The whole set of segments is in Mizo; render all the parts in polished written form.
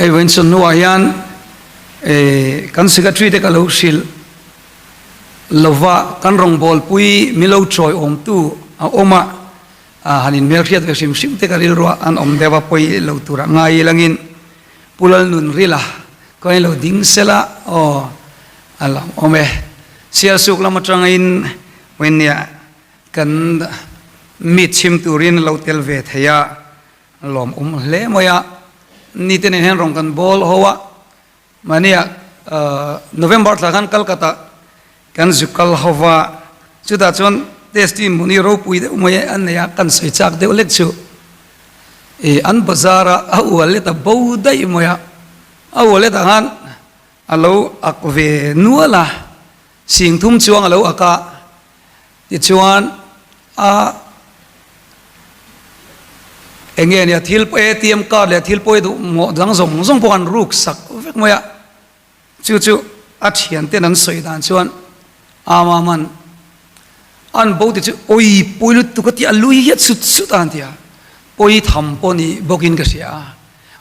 Hei vawiin chawhnuah hian kan secretary te ka lo hrilh lova kan rawngbawlpui milo chawi awmtu a awm a, han inhmelhriat ve hrim hrim te ka rilruah an awm deuh a, pawi lo turah ngai ilangin Pu Lalnunrila ka in lo ding sela aw a lo awm e. Sialsuk lam atangin vawiin nia kan meet chhim turin lo tel ve thei a, lawm awm hle mai a. Nite nen hian rawn kan bawl ho a, mahnia November thla khan Calcutta kan zu kal ho va, chutah chuan testimony ropui deuh mai an nei a, kan sawi chak deuh lek chu ih an bazar a a wallet a bo daih mai a, a wallet ah khan a lo ak ve nual a, singthum chuang a lo ak a, Tichuan a eng nge nia thil ATM card leh thil pawi duh mawh dang zawng zawng pawh an ruk sak vek mai a, chu chu a thian ten an sawi dan chuan ama man an bo ti chu awi pawi lutuk a tih a lui hiat sut sut a an ti a, pawi tham pawh ni bawkin ka hria a,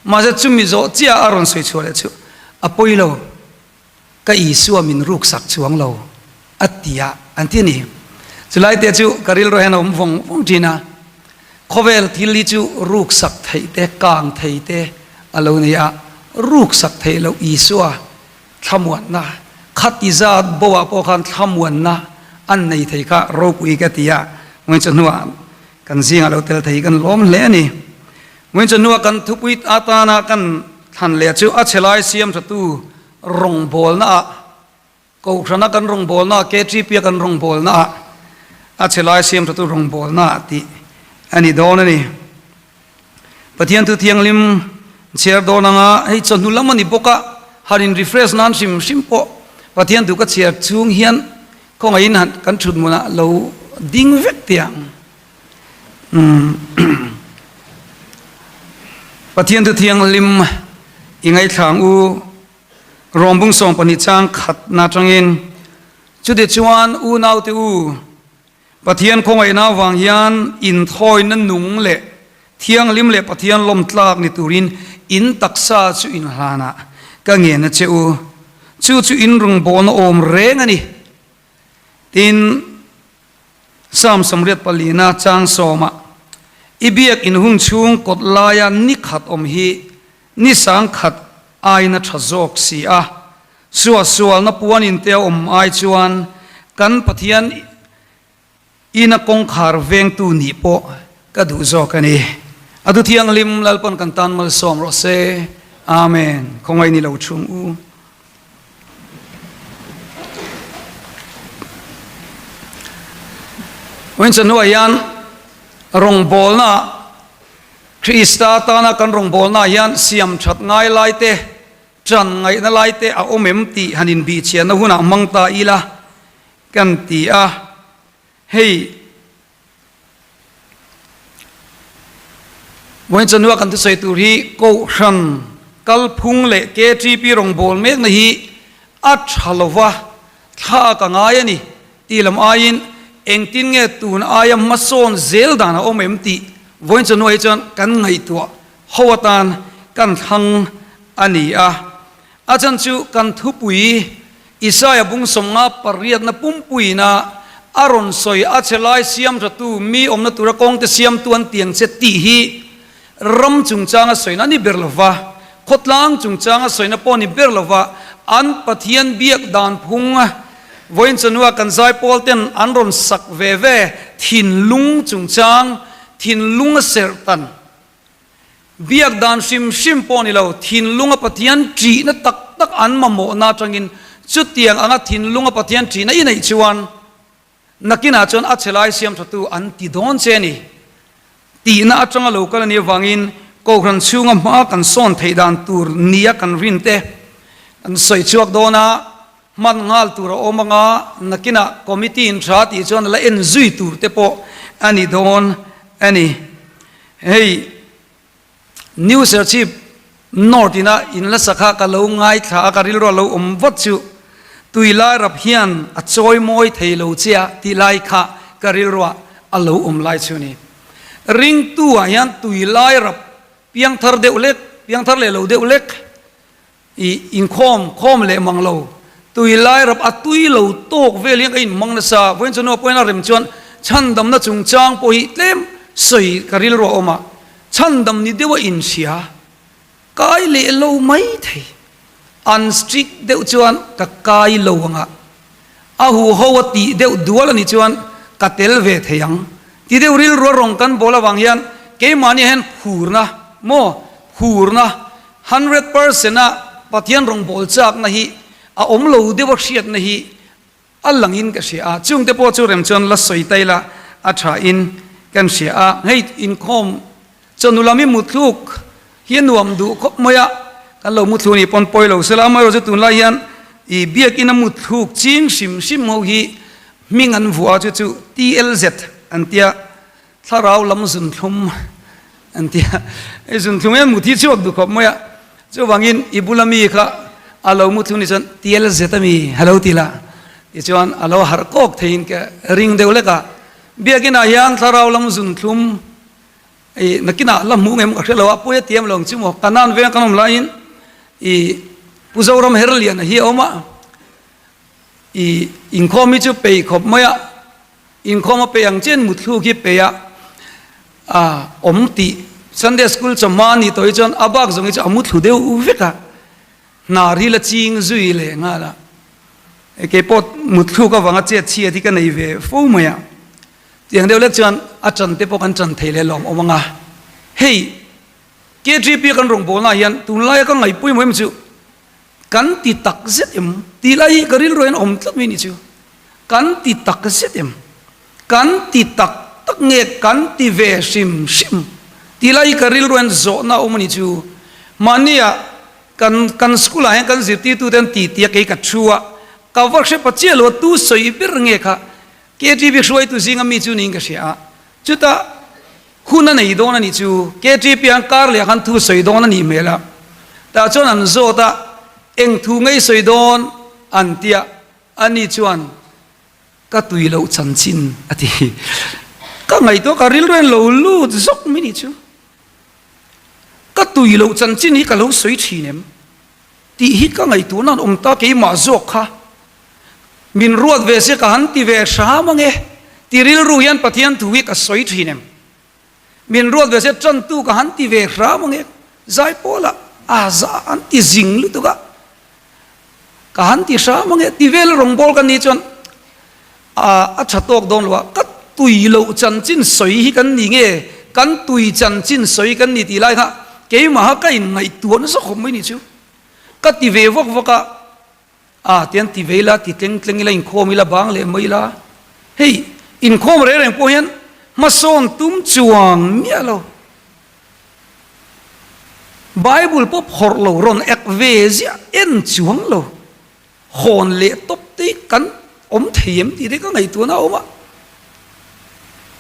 mahse chumi zawh chiah a rawn sawi chhuah leh chu a pawi lo. Ka Isua min ruk sak chuang lo a ti a, an ti a ni. Chulai te chu ka rilru hian a awm vawng vawng thin a, khawvel thil hi chu ruk sak theih te, kang thei te a lo ni a, ruk sak theih loh Isua thlamuanna, khati zat bo ah pawh khan thlamuanna an nei thei kha ropui ka ti a, Ngawin chawhnuah kan zingah lo tel thei kan lawm hle a ni. Ngawin chawhnuah kan thupui atana kan thlan leh chu a chhe lai siam thatu rawngbawlna ah Kohhrana kan rawngbawlna ah KTP a kan rawngbawlna ah a chhe lai siam thatu rawngbawlna ah tih a ni dawn a ni. Pathian thu thianghlim chhiar dawn anga hei chawhnu lam a ni bawk a, han in refresh nan hrim hrim pawh Pathian thu ka chhiar chung hian khawngaihin han kan thut hmunah lo ding vek teh ang. Pathian thu thianghlim i ngaithlang u Rawmbung 12 chang khatna atangin chutichuan unaute u Pathian khawngaihna avang hian inthawina nung leh thianghlim leh Pathian lawmtlak ni turin in taksa chu inhlanah ka ngen a che u chu chu in rawngbawlna awm reng a ni tin Psalm 84 chang sawmah, I biak in hung chhung kawt laia ni khat awm hi ni sang khat aina tha zawk si a, suahsualna puan in te a awm ai chuan kan Pathian ina kawngkhar vengtu nih pawh ka duh zawk a ni. A du thianghlim Lalpawn kan tan malsawm rawh se. Amen. Khawngaih ni lo chhung u. Vawiin chawhnuah hian rawngbawlna Krista tana kan rawngbawlna hian siam that ngai lai te, tan ngaihna lai te a awm em tih han inbihchianna hunah hmang ta ila kan ti a. Hei Vawiin chawhnuah kan thusawi tur hi Kohhran kalphung leh KTP rawngbâwl mêkna hi a ṭha lo va, thla ka ngai a ni tih lam aiin engtin nge tun aia hmasawn zel dan a awm em tih vawiin chawhnuah hi chuan kan ngaihtuah ho atan kan thlang a ni a. A chan chu kan thupui Isaia bung 58na pumpuiina a rawn sawi a che lai siam thatu mi awmna tura kawngte siamtu an tiang che tih hi ram chungchanga sawina a ni ber lova, khawtlang chungchanga sawina pawh a ni ber lova, an Pathian biak dan phung vawiin chanua kan zaipawl ten an rawn sak ve ve thinlung chungchang, thinlung a serh tan. Biak dan hrim hrim pawh ni lo, thinlunga Pathian ṭihna tak tak an mamawhna aṭangin chutiang anga thinlunga Pathian ṭihna i neih chuan nakinah chuan a chhe lai siam ṭhatu an ti dawn che a ni. Tihna aṭanga lo kal a nih avangin Kohhran chhunga hma kan sawn theih dan tur nia kan rin te kan sawi chhuak dawn a, hman nghal tur a awm anga nakinah committee in tha tih chuan a la en zui tur te pawh a ni dawn a ni. Hei New Serchhip North ina in la sakha ka lo ngaithla a, ka rilru a lo awm vat chu tui lai rap hian a chawi mawi thei lo che a tih lai kha ka rilru ah a lo awm lai chu a ni. Ringtu ah hian tui lai rap piangthar deuh lek, piangthar leh lo deuh lek. I inkhawm khawm leh mang lo, tui lai rap a tui lo tawk vel hian ka inhmang nasa. Vawiin chu nuapawhin a rem chuan chhandamna chungchang pawh hi tlem sawi ka rilru a awm a, chhandam ni deuha inhria kai leh lo mai thei. An strict deuh chuan ka kai lo ang a, a huho a tih deuh dual a nih chuan ka tel ve thei ang. Ti deuh rilru a rawng kan bawl avang hian keimahni hian phurna maw phurna 100% a Pathian rawngbâwl châkna hi a awm lo deuh a hriatna hi a langin ka hria a, chungte pawh chu rem chuan la sawi ta ila a thain kan hria a, hei inkhawm chawhnu lam hi mutthluk hi a nuam duh khawp mai a, kan lo mutthluk nih pawn pawi lo sela, amaherawhchu tunlai hian ih biakina mutthluk ching hrim hrim ho hi hming an vuah a chu chu TLZ an tia. Thlarau lam zunthlum an ti a, hei zunthlum hian mut hi chhuak duh khawp mai a, chuvangin i bula mi kha a lo mu thung ni chuan tial zet a mi a lo ti la, tichuan a lo harh kawk theiin ka ring deuh lek a, biakinah hian thlarau lam zunthlum i nakinah la hmuh ngem ka hre lo a, pawi a tiam lo ang chu maw, Kanan venga kan awm laiin i Pu Zoram Herliana hi a awm a, i inkhawm hi chu peih khawp mai a. Inkhawm a peih ang chian mutthluk hi peih a a awm tih Sunday school chawhma a nih tawh hi chuan a bak zawng hi chu a muthlu deuh vek a, hnar hi la ching zui leh nghal a, kei pawh mutthluk avanga chet chhiat hi ka nei ve fo mai a, tiang deuh lek chuan a chan te pawh kan chan thei leh lawm awm ang a, hei KTP kan rawngbawlna ah hian tunlaia ka ngaihpawimawh em chu Kan ti tak zet em? Tih lai hi ka rilru hian awm tlat mai ni chu. Kan ti tak zet em? Kan ti tak tak nge kan ti ve hrim hrim? Tih lai hi ka rilru hian zawhna a awm a ni chu. Mahnia kan kan school ah hian kan zirtirtute an ti tia kei ka thu a, ka va hre pa chiah lo a, tu sawi ber nge kha KTV hruaitu zinga mi chu niin ka hria a. Chutah Hun a nei dawn a nih chu. KTP an kar leh khan thu sawi dawn a nih hmel a. Tah chuan an zawt a, eng thu ngei sawi dawn an tia, ani chuan ka tui loh chanchin a ti. Ka ngaihtuah ka rilru hian lo lut zawk mai nih chu. Ka tui loh chanchin hi ka lo sawi thin em tih hi ka ngaihtuahna an awm ta keimah zawk kha. Min ruat ve se ka han ti ve hram ange ti rilru hian Pathian thu hi ka sawi thin em? Min ruat ve se tantu ka han ti ve hram ange Zaipawlah a za an ti zing lutuk a, ka han ti hram ange ti vel rawngbawl ka nih chuan a a tha tawk dawn lo a, ka tui loh chanchin sawi hi kan ni nge kan tui chanchin sawi kan ni tih lai kha keimaha ka inngaihtuah nasa khawp mai nih chu ka ti ve vak vak a. A, tian ti ve ila, ti tleng tleng ila, inkhawm ila, bang leh mai ila. Hei, inkhawm reng reng pawh hian hmasawn tum chuang miah lo. Bible pawh phawrh lo, rawn ek ve ziah en chuang lo. Hawn leh tawp te hi kan awm thei em tih te ka ngaihtuahna a awm a.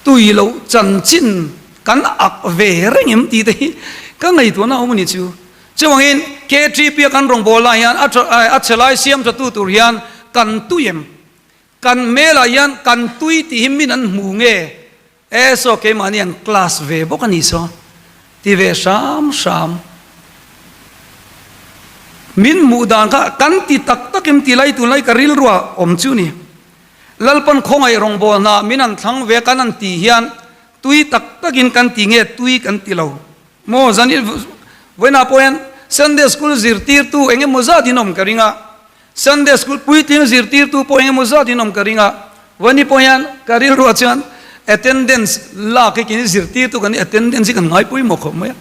Tui loh chanchin kan ak ve reng em tih te hi ka ngaihtuahna a awm a ni chu. Chuvangin KTP a kan rawngbâwl lai hian a chhe lai siam tha tu tur hian kan tui em? Kan hmelah hian kan tui tih hi min an hmu nge? E saw keimahni an class ve bawk a ni saw ti ve hram hram. Min hmuh dan kha kan ti tak tak em tih lai tunlai ka rilruah awm chu ni. Lalpan khawngaih rawngbâwl hna min an thlang ve kan an tih hian tui tak takin kan ti nge tui kan ti lo. Maw zan i vawiinah pawh hian Sunday school zirtirtu eng emaw zat in awm ka ring a, Sunday school puitling zirtirtu pawh eng emaw zat in awm ka ring a, vawiini pawh hian ka rilruah chuan attendance lak hi keini zirtirtu kan attendance hi kan ngai pawimawh khawp mai a,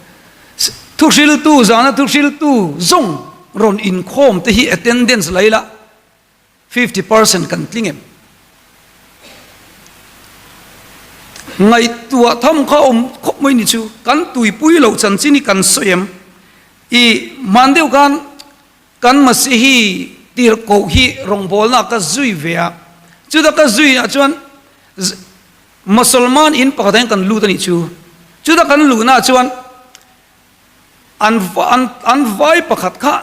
thuhriltu zana thuhriltu zawng rawn inkhawm te hi attendance la ila. 50% kan tling em? Ngaihtuah tham kha awm khawp mai ni chu kan tuipui loh chanchin hi kan sawi em? I hman deuh khan kan Masihi tirhkoh hi rawngbawlna ka zui ve a, chuta ka zui ah chuan Mosolman in pakhat ah hian kan lut a nih chu, chuta kan luhna ah chuan an an vai pakhat kha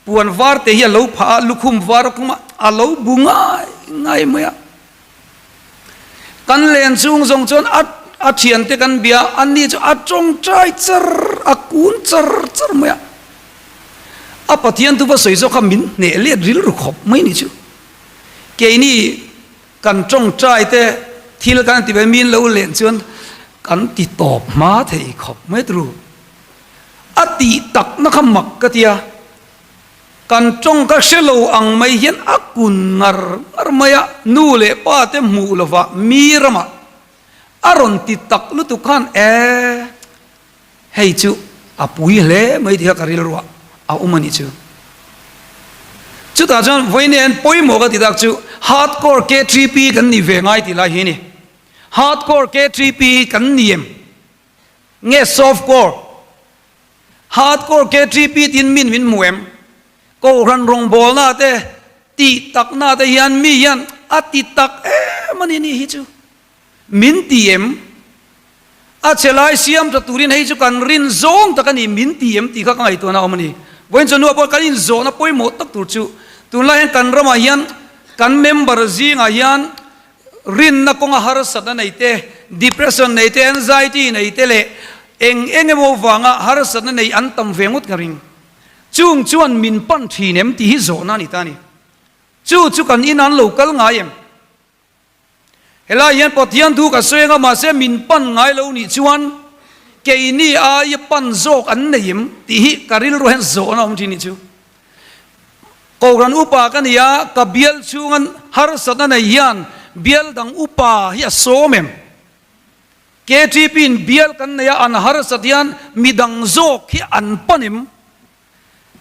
Puan var te hi a lo phah a, lukhum var a khum a, a lo bu ngai ngai mai a. Kan len chung zawng chuan a a thiante kan bia a, ani chu a tawngtai char, a kun char char mai a. A Pathian thu va sawi zawk kha min hneh let rilru khawp mai ni chu. Keini kan tawngtai te thil kan ti ve min lo len chuan kan ti tawp hma thei khawp mai turu. A tih takna kha mak ka tia. Kan tawng ka hre lo ang mai hian a kun ngar ngar mai a, nu leh pa te hmuh lovah mi ramah a rawn ti tak lutuk khan e hei chu a pui hle mai tih kha ka rilruah a awm a nih chu. Chutah chuan vawiin pawimawh ka ti tak chu hardcore KTP kan ni ve ngai tih lai hi a ni. Hardcore KTP kan ni em? Nge softcore? Hardcore KTP tiin min min hmu em? Kohhran rawngbawlna te tih takna te hian mi hian a ti tak em a ni ni hi chu min ti em? A che lai siam tha turin hei chu kan rin zawng tak a ni min ti em tih kha ka ngaihtuahna a awm a ni. Vawiin chu nuah pawh kan inzawhna pawimawh tak tur chu tunlai hian kan ramah hian kan member zingah hian rinna kawnga harsatna nei te, depression nei te, anxiety nei te leh eng eng emaw vanga harsatna nei an tam ve ngawt ka ring. Chung chuan min pan thin em tih hi zawhna a ni ta a ni. Chu chu kan in an lo kal ngai em? Helai hian Pathian thu ka sawi anga mahse min pan ngai lo nih chuan keini aia pan zawk an nei em tih hi ka rilru hian zawhna a awm thin nih chu. Kohhran upa ka ni a, ka bial chhunga harsatna nei hian bial dang upa hi a sawm em? KTP in bial kan nei a, an harsat hian midang zawk hi an pan em?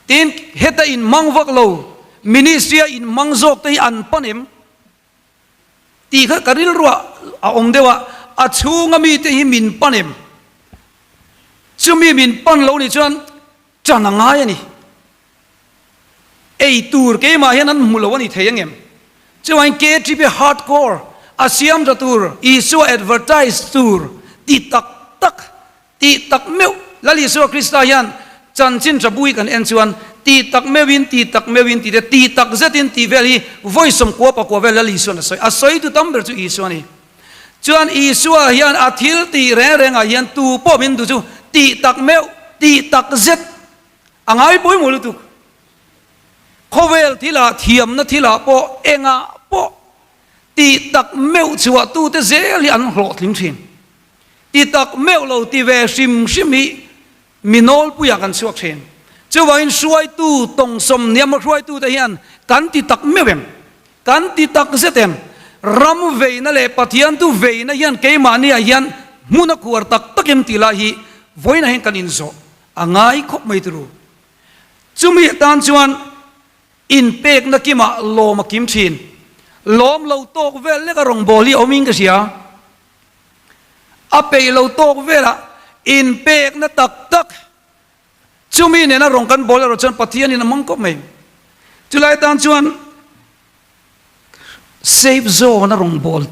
Tin, heta inhmang vak lo, ministry a inhmang zawk te hi an pan em? Tih kha ka rilruah a awm deuh a, a chhunga mite hi min pan em? Chumi min pan lo nih chuan ṭan a ngai a ni. Ei tur keimah hian an hmu lo a ni thei angem? Chuan KTP hardcore a siam tha tur, Isua advertise tur ti tak tak, ti tak meuh Lal Isua Krista hian chanchin tha bui kan en chuan ti tak meuhin, ti tak meuhin tih te, ti tak zetin tih vel hi vawi sawmkua pakua vel Lal Isua'n a sawi. A sawitu tam ber chu Isua a ni. Chuan Isua hian a thil tih reng rengah hian tu pawh min duh chu ti tak meuh, ti tak zet A ngai pawimawh lutuk. Khawvel thilah, thiamna thilah pawh engah pawh tih tak meuh chhuah tute zel hi an hlawhtling thin. Ti tak meuh lo ti ve hrim hrim hi mi nawlpuiah kan chhuak thin. Chuvangin hruaitu tawngsawm hniam a hruaitute hian kan ti tak meuh em? Kan ti tak zet em? Ram veina leh Pathian tu veina hian keimahniah hian hmun a khuar tak tak em tih lai hi vawiinah hian kan inzawh A ngai khawp mai turu. Chumi atan chuan inpekna kimah lawm a kim thin. Lawm lo tawk vel lek a rawngbâwl hi a awmin ka hria. A peih lo tawk velah inpekna tak tak chumi nena rawng kan bawl erawh chuan Pathianin a hmang khawp mai. Chulai atan chuan safe zone a rawngbâwl,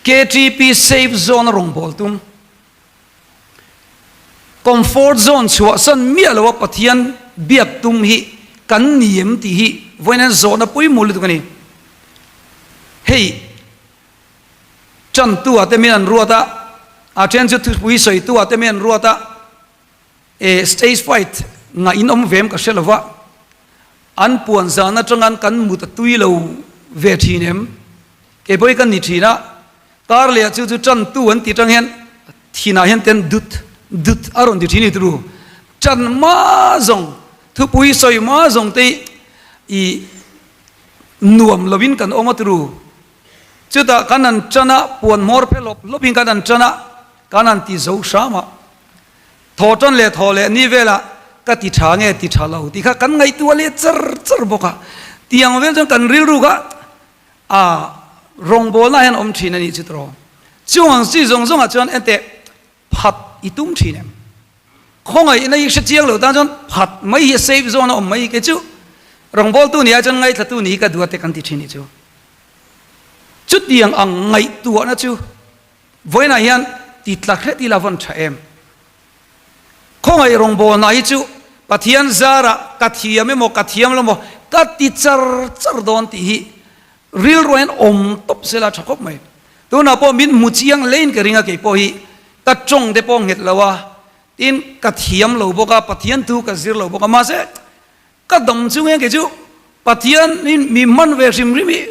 KTP safe zone a rawngbâwl tum. Comfort zone chhuahsan miah loa Pathian biak tum hi kan ni em tih hi vawiin an zawhna pawimawh lutuk a ni. Hei tantu ah te min an ruat a, a then chu thupui sawitu ah te min an ruat a, e stage fright ngah in awm ve em ka hre lova, an puan zan atang kan mut a tui lo ve thin em? Kei pawh hi ka ni thin a. Kar leh chu chu tan tu an tih tang hian thinah hian ten dut dut a rawn ti thin i turu. Tan ma zawng thupui sawi ma zawng te i nuam lovin kan awm a turu. Chutah kan han tan a puan hmawr phe lawp lawpin kan han tan a kan han ti zo hram a. Thaw tan leh thaw leh ni velah ka ti tha nge ti tha lo tih kha kan ngaihtuah leh char char bawk a. Tiang vel chuan kan rilru kha A rawngbawlna hian awm thin a nih chu tawh. Chung ang chi zawng zawngah chuan enteh phat i tum thin em? Khawngaihna hi hre chiang lo tan chuan phat mai hi a safe zone a awm mai hi kei chu rawngbawltu ni ai chuan ngaithlatu ni hi ka duat te kan ti thin nih chu. Chutiang ang ngaihtuahna chu vawiinah hian ti tla hret ila vawn tha em? Khawngaih rawngbawlna hi chu Pathian zarah ka thiam emaw ka thiam lo maw ka ti char char dawn tih hi rilruah hian awm tawp sela tha khawp mai. Tunah pawh min hmu chiang hlein ka ring a kei pawh hi ka tawng te pawh nghet lo a, tin ka thiam lo bawk a, Pathian thu ka zir lo bawk a mahse. Ka dam chung hian kei chu Pathian in mi hman ve hrim hrim hi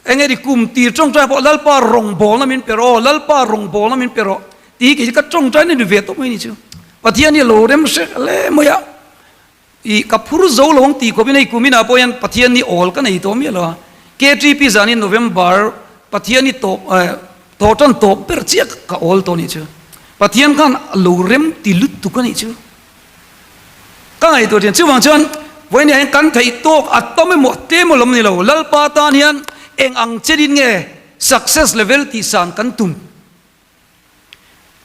eng nge ni kum tir tawngtai pawh Lalpa rawngbawlna min pe rawh aw, Lalpa rawngbawlna min pe rawh tih hi kei chu ka tawngtai na ni ve tawp mai ni chu. Pathian hi a lo rem hrek hle mai a, ih ka phur zo lo ang tih khawpin hei kum inah pawh hian Pathian hi awl ka nei tawh miah lo a. KTP zanin November Pathian hi tawp eh tawhtan tawp ber chiah ka awl tawh a nih chu. Pathian khan a lo rem ti lutuk a nih chu. Ka ngaihtuah thin. Chuvang chuan vawiin hian kan theih tawk a tam emaw a tlem emaw lam ni lo. Lalpa tan hian eng ang chenin nge success level tih san kan tum?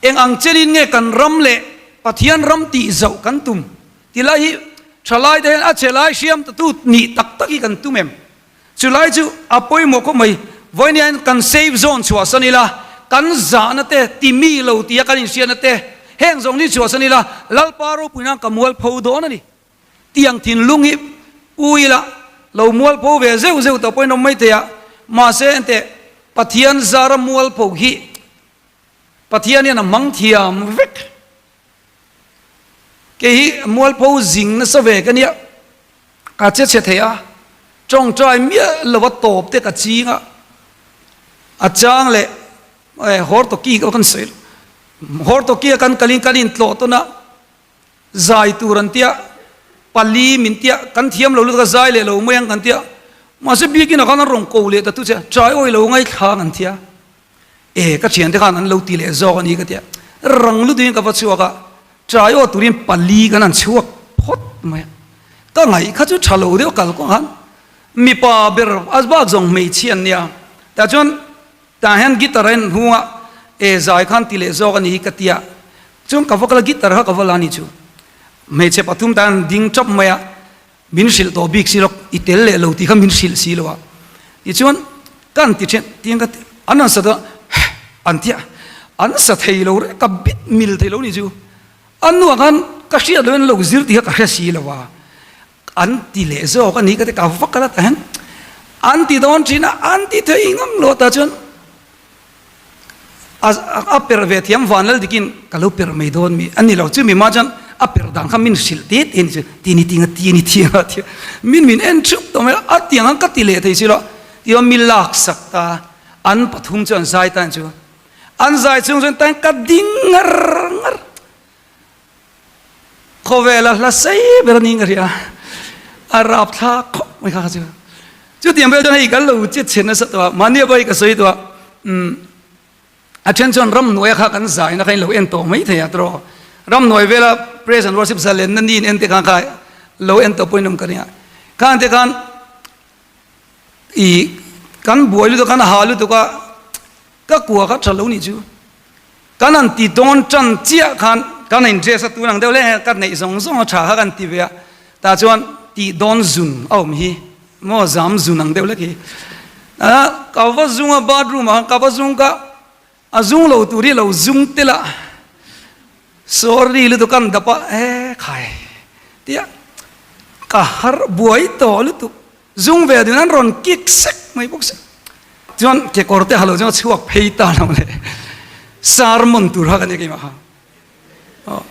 Eng ang chenin nge kan ram leh Pathian ram tih zauh kan tum? Ti lai hi thalai te hian a che lai hriam ta tu nih tak tak hi kan tum em? Chulai chu a pawimawh khawp mai. Vawiin hian kan safe zone chhuahsan ila, kan zahna te, ti mi lo tia kan inhriatna te, heng zawng hi chhuahsan ila, Lalpa ropui nan ka mualpho dawn a ni. Tiang thinlung hi pu ila, lo mualpho ve zeuh zeuh tawh pawhin awm mai thei a, mahse enteh Pathian zara mualpho hi Pathian hian a hmang thiam vek. Kei hi mualpho zing nasa ve ka nia, ka che chhe thei a, tawngtai miah lova tawp te ka ching a, a chang leh Hortoki ka kan sawi lo, Hortoki a kan kalin kan intlawh tawn a, zai tur an tia, pali min tia, kan thiam lo lutuk a zai leh lo mai ang kan tia, mahse biakin ah khan an rawn ko leh ta tu che, trai awi lo ngaithlang an tia. E, ka thiante khan an lo ti leh zawk a ni ka ti a, rang lutuin ka va chhuak a, trai aw turin pali kan han chhuak phawt mai a, ka ngaih kha chu tha lo deuh kal kawng khan mipa ber a bak zawng hmeichhia an nia, tah chuan tah hian guitar a en hnung a, e zai khan ti leh zawk a ni ka ti a, chuan ka va kal a guitar kha ka va la a ni chu, hmeichhe pathum tan an ding tap mai a. Min hrilh tawh bik si lo, i tel leh lo tih kha min hrilh si lo a. Tichuan, ka an ti then, tiang ka ti, an han sa ta, an ti a, an sa thei lo reng, ka bit mil thei lo ni chu. A hnuah khan ka hriat loin an lo zir tih kha ka hre si lo a, an ti leh zawk a ni ka ti, ka va kal a tah hian an ti dawn thin a, an ti thei ngang lo tah chuan A perh ve thiam vanlal dikin ka lo perh mai dawn mi a ni lo. Chumi hma chuan a perh dan kha min hrilh te te a ni chu. Ti ni tinga ti ni thiang a tia min min en thup tawh mai a. A tiang ang ka ti leh thei si lo. Tichuan mi lak sak ta an pathum chu an zai ta chu. An zai chhung chuan tan ka ding ngar ngar. Khawvela hla sei ber a ni ka hria. A rap thlak khawp mai kha kha chu. Chutiang vel chuan hei kan lo che chhe nasa tawh a, mahni a pawh hei ka sawi tawh a, umm a then chuan ramhnuaia kha kan zaina kha in lo en tawh mai thei a tawh. Ramhnuai vela praise and worship zalenna ni in en te khan kha lo en tawh pawhin awm ka ring a. Khang te khan i kan buai lutuk a, kan ha lutuk a, ka kua kha tha lo nih chu. Kan han ti dawn tan chiah khan kan in dress a tun ang deuh leh ka neih zawng zawng a tha kha kan ti ve a, tah chuan tih dawn zun a awm hi maw zam zun ang deuh lek hi. A ka va zung a bathroom ah khan ka va zung ka a zung lo tur hi lo zung tel a, sorry lutuk kan dap a e khai tia ka harh buai tawh lutuk. Zung ve dun an rawn kik sek mai bawk sia. Chuan kekawr te ha lo chuan a chhuak phei ta lo le. Sermon tur kha ka nia keimah kha. Aw.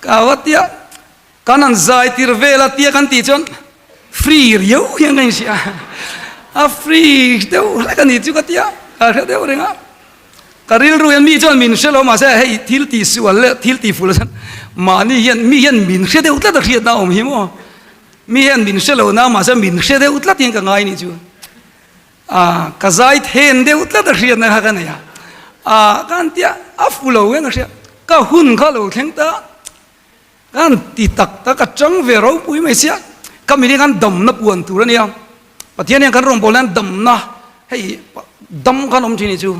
Ka va tia kan han zai tir vel a tia kan tih chuan free riau hian ka inhria. A free deuh hlek a ni chu ka tia ka hre deuh reng a. Ka rilru hian mi chuan min hre lo mahse hei thil tih sual leh thil tih fuh lo chuan mahni hian mi hian min hre deuh tlat a hriatna a awm hi maw. Mi hian min hre lo na mahse min hre deuh tlat hian ka ngai nih chu. Ah, ka zai then deuh tlat a hriatna kha ka nei a. Ah, ka han tia a fu lo hian ka hria. Ka hun kha lo thleng ta. Ka han ti tak tak, ka chang ve ropui mai sia. Ka mi hi khan damna puan tur a nia. Pathian hian kan rawngbâwl hian damna, hei dam khan awm thin nih chu.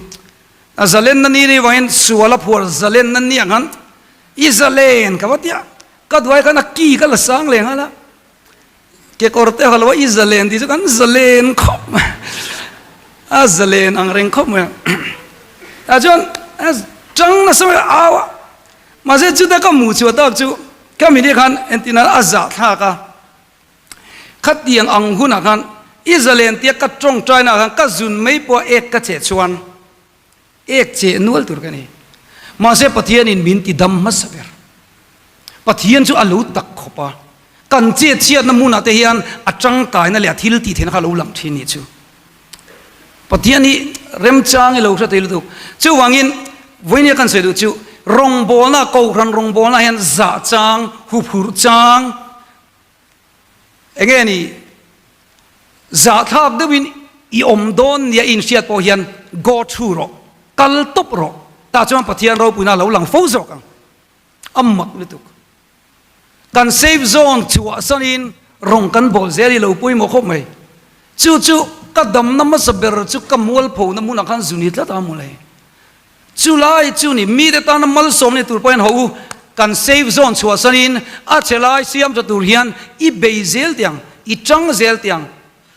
A zalenna ni ni vangin sual a phuar zalenna ni ang khan i zalen ka va tia. Ka duai khan a ki ka la sang leh nghal a, kekawr te ha lo a i zalen tih chu kan zalen khawp mai, a zalen ang reng khawp mai a. Tah chuan tang nasa mai a au a, mahse chuta ka hmuh chhuah tak chu ka mini khan entir nan a zah thlak a, khatiang ang hunah khan i zalen tia ka tawngtai naah khan ka zun mai pawh a ek ka cheh chuan Ek cheh nual tur ka ni. Mahse Pathianin min ti dam hmasa ber. Pathian chu a lo tak khawp a. Kan chet chhiatna hmunah te hian a tangkaina leh a thil tih theihna kha a lo lang thin nih chu. Pathian hi remchang i lo hre thei lutuk. Chuvangin vawinia kan sawi duh chu rawngbawlna, kohhran rawngbawlna hian zah chang, huphurh chang, enge ni zahthlak deuhin i awm dawn nia i inhriat pawh hian go through rawh, kal tawp rawh, tah chuan Pathian ropuina a lo lang fo zawk ang. A mak lutuk. Kan safe zone chhuah sanin rawng kan bawl zel hi lo pawimawh khawp mai. Chu chu ka damna hmasa ber chu ka mualphona hmunah khan zuni tlat a mawle. Chu lai chu ni mite tana malsawm ni tur pawh hian haw u, kan safe zone chhuah sanin a che lai siam tha tur hian i bei zel tiang, i tang zel tiang,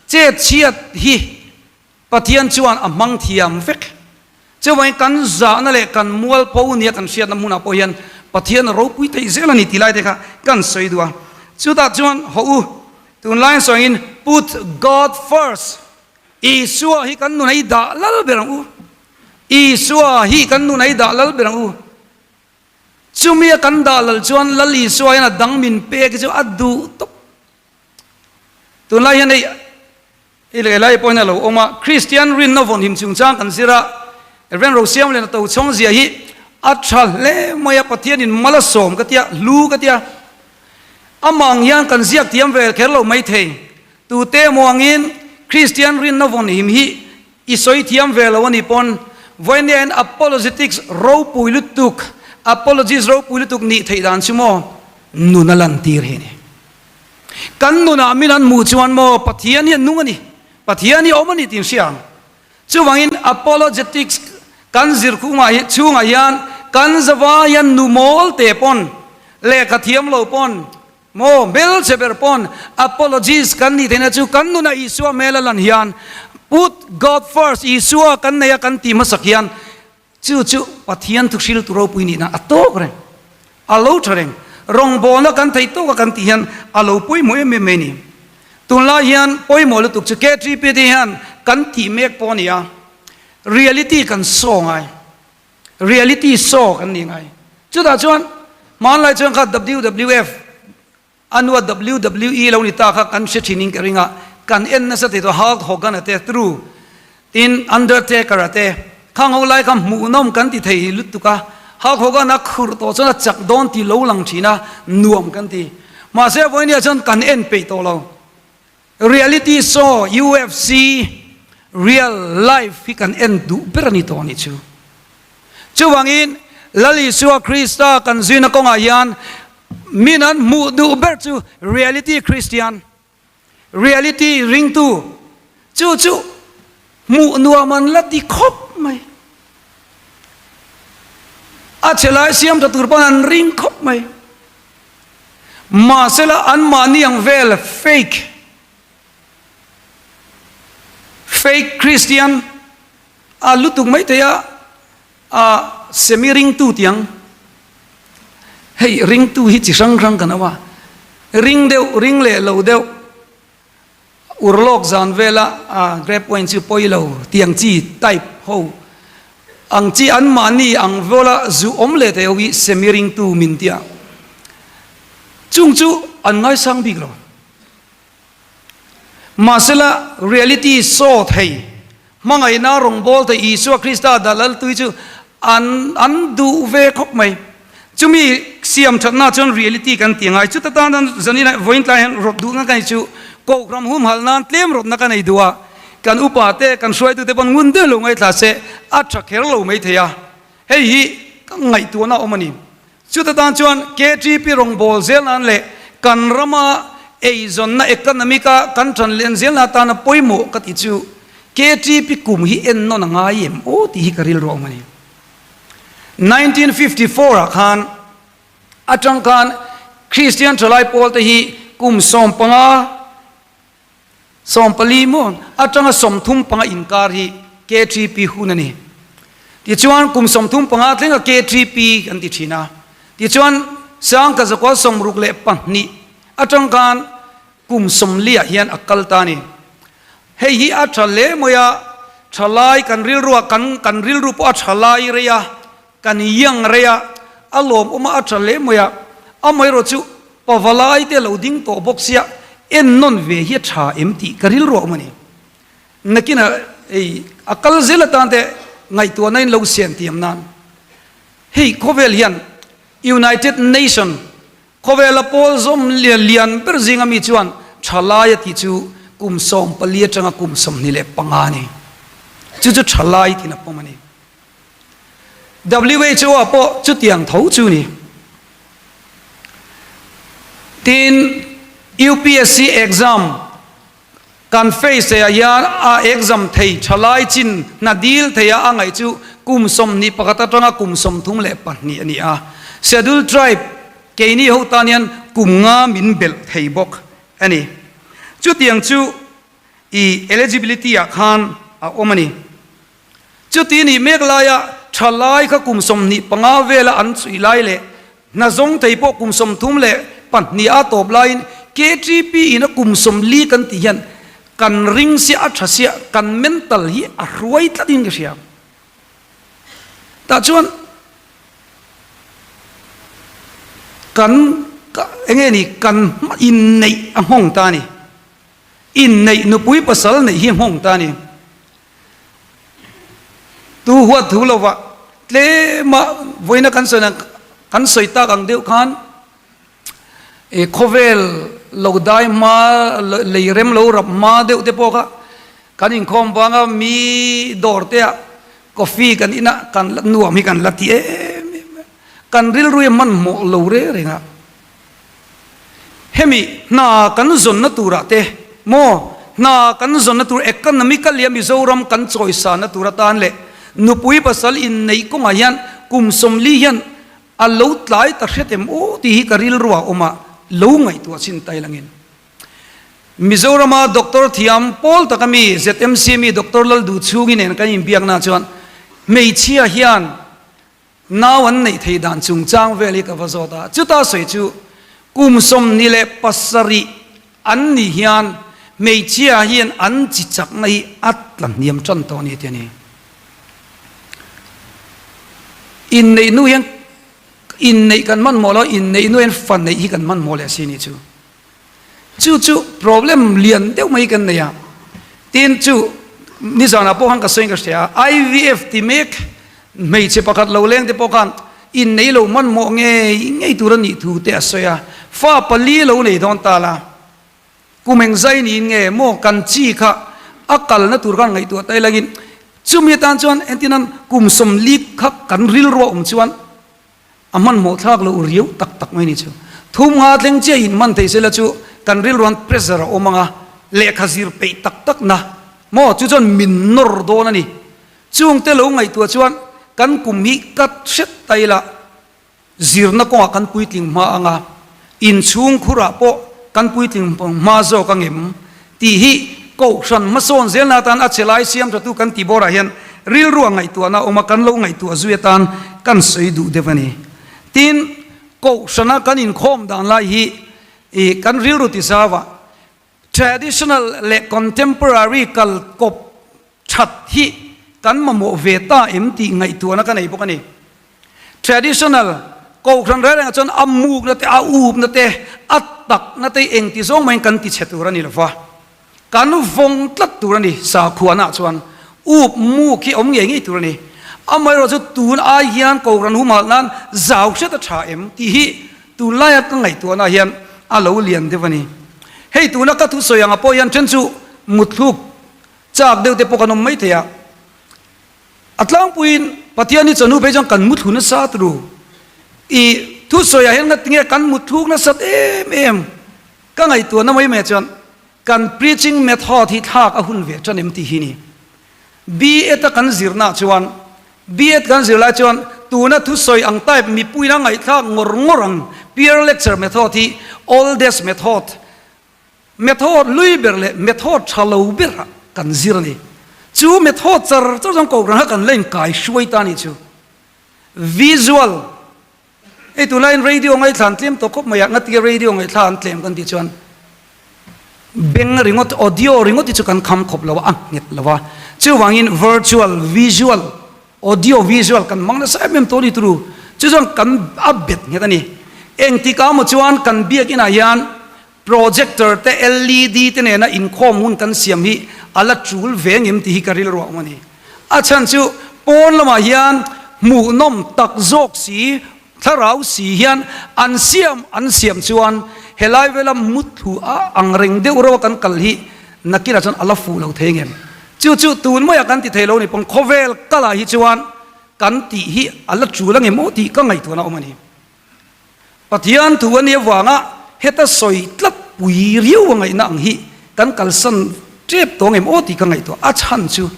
chet chhiat hi Pathian chuan a hmang thiam vek. Chuvangin kan zahna leh kan mualpho nia kan hriatna hmunah pawh hian Pathian a ropui theih zel a ni tih lai te kha kan sawi duh a. Chutah chuan hawh u, tunlaiin sawiin put God first, Isua hi kan nunah i dah lal ber ang u, Isua hi kan nunah i dah lal ber ang u. Chumia kan dah lal chuan Lal Isua hian a dang min pek hi chu a duh tawp. Tunlai hian hei I leh lai pawhin a lo awm a, Kristian rinna vawnhim chungchang kan zir a, Rev. Rosiamliana Tochhawng zia hi a tha hle mai a, Pathianin mal a sawm ka tia, hlu ka tia. Amah ang hian kan ziak thiam ve kher lo mai thei. Tute emaw angin Kristian rinna vawnhim hi i sawi thiam ve lo a nih pawn vawinia hian apologetics ropui lutuk, apologist ropui lutuk nih theih dan chu maw nun a lantir hi a ni. Kan nunah min an hmuh chuan maw Pathian hi a nung a ni, Pathian hi a awm a ni tih an hria ang. Chuvangin apologetics kan zir khungah hi chhungah hian kan zava hian nu mawl te pawn, lehkha thiam lo pawn, maw hmelchhe ber pawn apologies kan nih theihna chu kan nunah Isua hmel a lan hian put God first, Isua kan nei a kan tih hmasak hian Chu chu Pathian thu hriltu ropui nihna a tawk reng, a lo tha reng. Rawngbawlna kan theih tawka kan tih hian a lo pawimawh em em mai a ni. Tunlai hian pawimawh lutuk chu KTP te hian kan tih mek pawh a ni a, reality kan saw ngai, reality saw kan ni ngai. Chutah chuan hmanlai chuan kha WWF, A nua WWE lo ni ta kha kan hre thin in ka ring a, kan en nasa thei tawh Hulk Hogan a te, True, tin Undertaker a te, khang ho lai kha hmuhnawm kan ti thei lutuk a, Hulk Hogan a khurh tawh chuan a chak dawn ti lo lang thin a, nuam kan ti. Mahse vawinia chuan kan en peih tawh lo. Reality show UFC real life hi kan en duh ber a ni tawh a nih chu. Chuvangin Lal Isua Krista kan zuina kawngah hian min an hmuh duh ber chu reality Christian, reality ringtu, chu chu hmuh nuam an la ti khawp mai. A che lai siam tha tur pawn an ring khawp mai. Mahsela anmahni ang vel fake, fake Christian a lutuk mai thei a, a semi ringtu tiang. Hei ringtu hi chi hrang hrang kan awm a, ring deuh, ring leh lo deuh, Urlawk zan vela grape wine chu pawi lo tiang chi type ho ang chi an mahni ang vawla zu awm leh thei ho hi semi ringtu min tia chung chu an ngaisang bik lo. Mahsela reality show thei Hmangaihna rawngbâwl thei Isua Krista dah laltui chu an an duh ve khawp mai. Chumi siam thatna chuan reality kan ti ngai. Chuta tan chuan zanin vawiin tlai hian rawt duhna ka nei chu Kohhram humhalh nan tlem rawtna ka nei duh a, kan upa te, kan hruaitute pawn ngun deuh lo ngaithla se a tha kher lo mai thei a. Hei hi ka ngaihtuahna awm a ni. Chuta tan chuan KTP rawngbâwl zel nan leh kan rama eizawnna economic a kan ṭan len zelna atana pawimawh ka ti chu KTP kum hi ennawn a ngai em aw tih hi ka rilru a awm a ni. 1954 ah khan aṭang khan Kristian ṭhalai pawlte hi kum 15, 14 maw aṭanga 35 inkar hi KTP hun a ni. Tichuan kum 35 thlenga KTP kan ti ṭhin a. Tichuan Sangka zakua 62 aṭang khan kum 40 ah hian a kal ta a ni. Hei hi a ṭha hle mai a, ṭhalai kan rilruah kan kan rilru pawh a ṭhalai rei a, kan iang rei a, a lawmawm a, a ṭha hle mai a. Amaherawhchu. Pavalai te lo ding tawh bawk sia en nawn ve hi a tha em tih ka rilru a awm a ni. Nakinah hei a kal zel atan te ngaihtuahna in lo siam tiam nan hei khawvel hian United Nation khawvela pawl zawm lian ber zinga mi chuan thalai a tih chu kum 14 atanga kum 25 a ni. Chu chu thalai tiin a pawm a ni. WHO ah pawh chutiang tho chu ni. Tin, UPSC exam kan face ah hian a exam thei thalai chin hna dil thei a a ngaih chu kum 21 atanga kum 32 a ni a. Schedule Tribe keini ho tan hian kum nga min belh thei bawk a ni. Chutiang chu i eligibility ah khan a awm a ni. Chuti nih mek laia thalai kha kum 25 vela an chhui lai leh hna zawng thei pawh kum 32 a tawp laiin KTP in a kum 40 kan tih hian kan ring sia a tha sia kan mental hi a hruai tlat in ka hria. Tah chuan kan enge ni kan inneih a nghawng ta a ni. Inneih nupui pasal neih hi nghawng ta a ni. Tu huat thu lova tlema vawiina kan sawi kan sawi tak ang deuh khan e khawvel lo dai hma lei rem lo rap hma deuh te pawh kha kan inkhawm vanga mi dawr te ah coffee kan in a kan la nuam hi kan la ti em em a kan rilru hi a hmanhmawh lo reng reng a. Hemi hna kan zawnna turah te maw, hna kan zawnna tur economically a Mizoram kan chawisana tur atan leh nupui pasal inneih kawngah hian kum 40 hian a lo tlai ta hret em aw tih hi ka rilru ah awm a, lo ngaihtuah chin tai langin. Mizorama doctor thiam pawl taka mi ZMC mi Doctor Lalduhchhungi nen kan inbiakna chuan hmeichhia hian Nau an neih theih dan chungchang vel hi ka va zawt a, chuta sawi chu kum 27 an nih hian hmeichhia hian an chi chakna hi a tla hniam tan tawh a ni tih a ni. Inneih hnu hian inneih kan hmanhmawh lo, inneih hnu hian fa neih hi kan hmanhmawh leh si a ni chu. Chu chu problem lian deuh mai kan nei a, tin chu nizanah pawh khan ka sawi in ka hria a, IVF ti mek hmeichhe pakhat lo leng te pawh khan innei lo hmanhmawh ngei ngei tur a nih thu te a sawi a, fa pali lo nei dawn ta la, kum engzai niin nge maw kan chi kha a kalna tur khan ngaihtuah ta ilangin chumi atan chuan entirnan kum 40 kha kan rilru a awm chuan A hmanhmawh thlak loh riau tak tak mai ni chu. Thum nga thleng chiah in hman thei sela chu kan rilruan pressure a awm ang a, lehkha zir peih tak tak na maw chu chuan min nawr dawn a ni. Chungte lo ngaihtuah chuan kan kum hi cut hret ta ila zirna kawngah kan puitling hma ang a, inchhung khurah pawh kan puitling hma zawk ang em tih hi Kohhran hmasawn zelna atan a che lai siam thatu kan tih bawrah hian rilru a ngaihtuahna a awm a, kan lo ngaihtuah zui atan kan sawi duh deuh a ni. Tin, Kohhrana kan inkhawm dan lai hi ih kan rilru ti zauah traditional leh contemporary kal kawp that hi kan mamawh ve ta em tih ngaihtuahna ka nei bawk a ni. Traditional Kohhran reng rengah chuan a mukna te, a upna te, a takna te engti zawng maiin kan ti chhe tur a ni lova, kan vawng tlat tur a ni sakhuanah chuan up muk hi awm ngei ngei tur a ni. Amaherawh chu tun ai hian Kohhran humhalh nan zau hret a tha em tih hi tunlaia ka ngaihtuahna hian a lo lian deuh a ni. Hei tuna ka thusawi anga pawh hian then chu mutthluk chak deuh te pawh kan awm maithei a. A tlangpuiin Pathian hi chawhnu phei chuan kan muthlu nasa turu. I thusawiah hian ngatinge kan muthluk nasat em em ka ngaihtuahna mai mai chuan kan preaching method hi thlak a hun ve tan em tih hi ni. B.Ed a kan zirnaah chuan B.Ed kan zir lai chuan tuna thusawi ang type mipuiin a ngaihthlak ngawr ngawr ang peer lecture method hi oldest method Method lui ber leh method tha lo ber ah kan zir a ni. Chu method char char chuan kohhran kha kan la inkai hruai ta a nih chu. Visual, Hei tunlaiin radio ngaithla an tlem tawh khawp mai a, ngatinge radio ngaithla an tlem kan tih chuan beng ringawt, audio ringawt hi chu kan kham khawp lo a, a nghet lo a. Chuvangin virtual, visual, audio visual kan hmang nasa em em tawh a ni turu. Chu chuan kan a bet nghet a ni. Engtikah maw chuan kan biakinah hian projector te led te nena inkhawm hun kan siam hi a la tul ve ngem tih hi ka rilru a awm a ni. A chhan chu pawn lamah hian hmuhnawm tak zawk si, thlarau si hian an siam an siam chuan helai vela mutthlu a ang reng deuh reuh a kan kal hi nakinah chuan a la fuh lo thei ngem. Chu chu tun maiah kan ti thei lo ni pawn khawvel kalah hi chuan kan tih hi a la tul angem aw tih ka ngaihtuahna a awm a ni. Pathian thu a nih avanga heta sawi tlat pui riau a ngaihna ang hi kan kalsan tep tawh ngem aw tih ka ngaihtuah. A chhan chu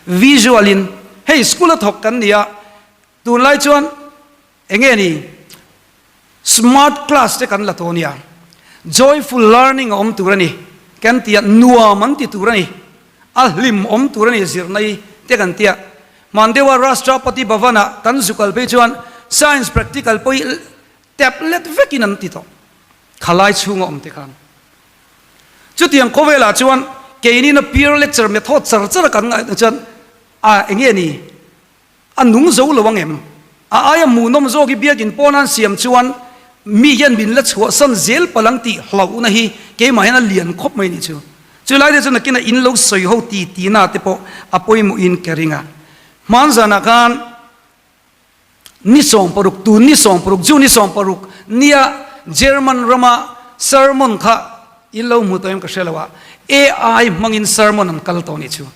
visual in hei school a thawk kan ni a, tunlai chuan eng nge ni smart class te kan la tawh nia, joyful learning a awm tur a ni kan ti a, nuam an ti tur a ni, a hlim awm tur a ni zirna hi te kan ti a. Hman deuha Rashtrapati Bhavan-ah kan zu kal phei chuan Science practical pawh hi tablet vekin an ti tawh. Khalai chhunga awm te khan. Chutiang khawvelah chuan keinin a peer lecture method char char a kan ngaihtuah chuan a enge ni? A nung zo lo ang em? A aia hmuhnawm zawk hi biakin pawn an siam chuan mi hian min la chhuahsan zel palh ang tih hlauhna hi keimah hian a lian khawp mai nih chu. Chu lai te chu nakin a in lo sawi ho ti tihna te pawh a pawimawhin ka ring a. Hman zanah khan ni 16, tun ni 16, June ni 16 nia German rama sermon kha in lo hmu tawh em ka hre lo a, AI hmangin sermon an kal tawh nih chu.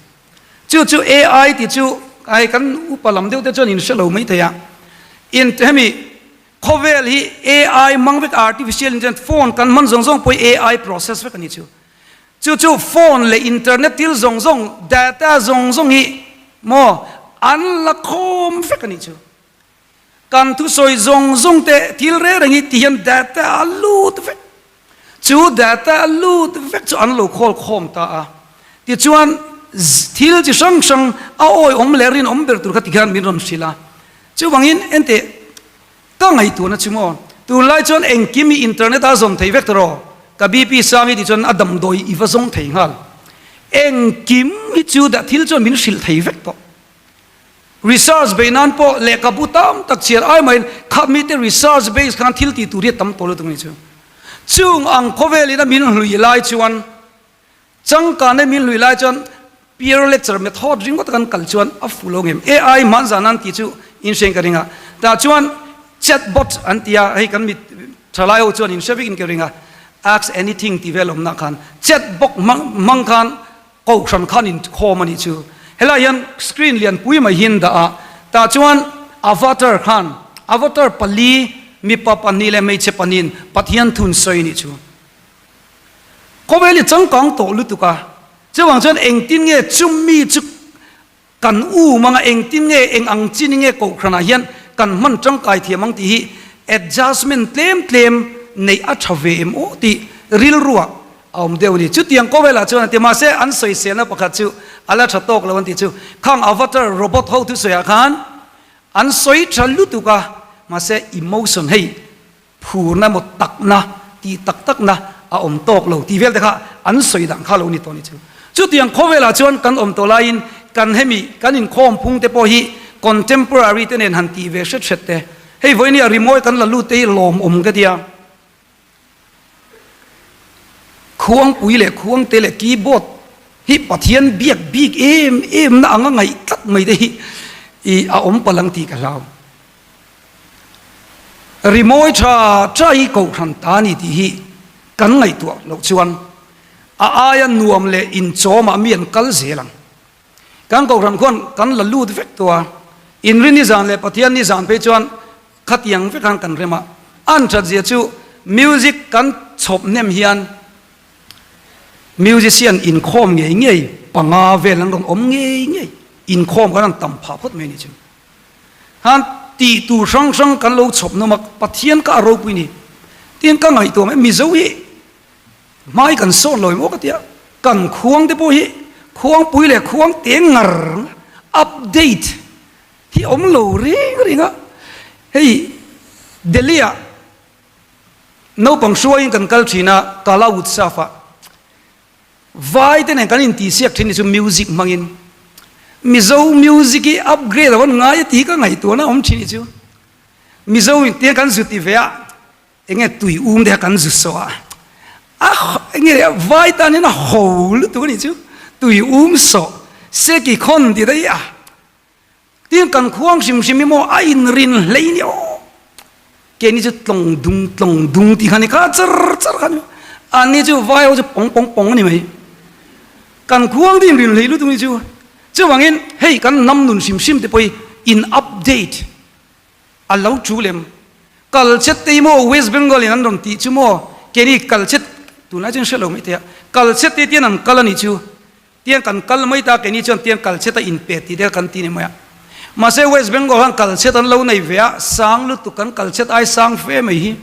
Chu chu AI tih chu ai kan upa lam deuh te chuan in hre lo mai thei a. In hemi khawvel hi AI hmang vek artificial intelligence phone kan hman zawng zawng pawh hi AI process vek a ni chu. Chu chu phone leh internet thil zawng zawng data zawng zawng hi maw an la khawm vek a ni chu. Kan thusawi zawng zawng te thil reng reng hi ti hian data a lut vek. Chu data a lut vek chu an lo khawl khawm ta a. Tichuan thil chi hrang hrang a awihawm leh rinawm ber tur kha ti khan min rawn hrilh a. Chuvangin enteh ka ngaihtuahna chu maw tunlai chuan engkim hi internet a zawm thei vek ta rawh. Ka BP sang hi tichuan a damdawi i va zawng thei nghal. Engkim hi chu dah thil chuan min hrilh thei vek tawh. Research bei nan pawh lehkhabu tam tak chhiar ai maiin kha mite research base khan thil tih tur hi a tam tawh lutuk a ni chu. Chung ang khawvelin a min hlui lai chuan changkana min hlui lai chuan peer lecture method ringawt kan kal chuan a fuh lo ngem. AI hman zan an tih chu inhriain ka ring a. Tah chuan chatbot an ti a, hei kan mit thalai ho chuan inhre vekin ka ring a, ask anything tih vel awmna khan chatbot hmang khan Kohhran khan inkhawm a nih chu. Helai hian screen lian pui mai hi an dah a, tah chuan avatar khan avatar pali mipa pahnih leh hmeichhe pahnihin Pathian thun sawi a nih chu. Khawvel hi changkang tawh lutuk a, chuvang chuan engtin nge chumi chu Kan u manga engtin nge eng ang chin nge kohhranah hian kan hman tangkai thiam ang tih hi adjustment tlem tlem neih a tha ve em aw tih rilruah a awm deuh a ni. Chutiang kawvelah chuan an ti mahse an sawiselna pakhat chu a la tha tawk lo an tih chu khang avatar robot ho thusawiah khan an sawi tha lutuk a mahse emotion hei Phurna emaw takna tih tak takna a awm tawk lo tih vel te kha an sawi dan kha lo ni tawh ni chu. Chutiang khawvelah chuan kan awm tawh laiin kan hemi kan inkhawm phung te pawh hi contemporary te nen han tih ve hret hret te. Hei vawinia rimawi kan la lut te hi lawmawm ka tia. Khuangpui leh khuangte leh keyboard hi Pathian biak bik em em na anga ngaih tlat mai te hi i a awm palh ang tih ka hlau. Rimawi tha tha hi kohhran ta a ni tih hi kan ngaihtuah loh chuan a aia nuam leh inchawmah mi an kal zel ang. Kan kohhran khuan kan la lut vek tawh a, Inrinni zan leh Pathianni zan phei chuan khatiang vek khan kan rem a, an that zia chu music kan chhawp hnem hian musician inkhawm ngei ngei panga vel an rawn awm ngei ngei, inkhawm kan han tam phah phawt mai a ni chu. Khan tih tur hrang hrang kan lo chhawp nawm a, Pathian ka a ropui ni. Tin ka ngaihtuah mai, Mizo hi hmai kan sawn lo em aw ka ti a, kan khuang te pawh hi khuangpui leh khuang te ngar update hi awm lo reng reng a, hei Delhi ah naupang hruaiin kan kal thin a, Kala Utsav ah. Vai te nen kan intihsiak thin hi chu music hmangin Mizo music hi upgrade a rawn ngai a tih hi ka ngaihtuahna a awm thin hi chu Mizo in tiang kan zu ti ve a Enge tui um te kha kan zu sawh a, a enge vai tan hian a ho lutuk a nih chu, tui um sawh seki khawn tih daih a, tin kan khuang hrim hrim hi maw a inrin hlei ni aw, keini chu tlawng dung tlawng dung tih kha ni kha char char kha ni, anni chu vai ho chu pawng pawng pawng a ni mai, kan khuang te inrin hlei lutuk ni chu, chuvangin hei kan hnam nun hrim hrim te pawh hi in update. A lo chu lem. Kalchet te hi maw West Bengal in an rawn tih chu maw keini kalchet tunlai chuan hre lo mai thei a, kalchet te tian an kal a nih chu tiang kan kal mai ta keini chuan tiang kalchet a inpe tih te kan ti ni mai a. Mahse West Bengal han kalchet an lo nei ve a, sang lutuk kan kalchet ai sang fe mai hi.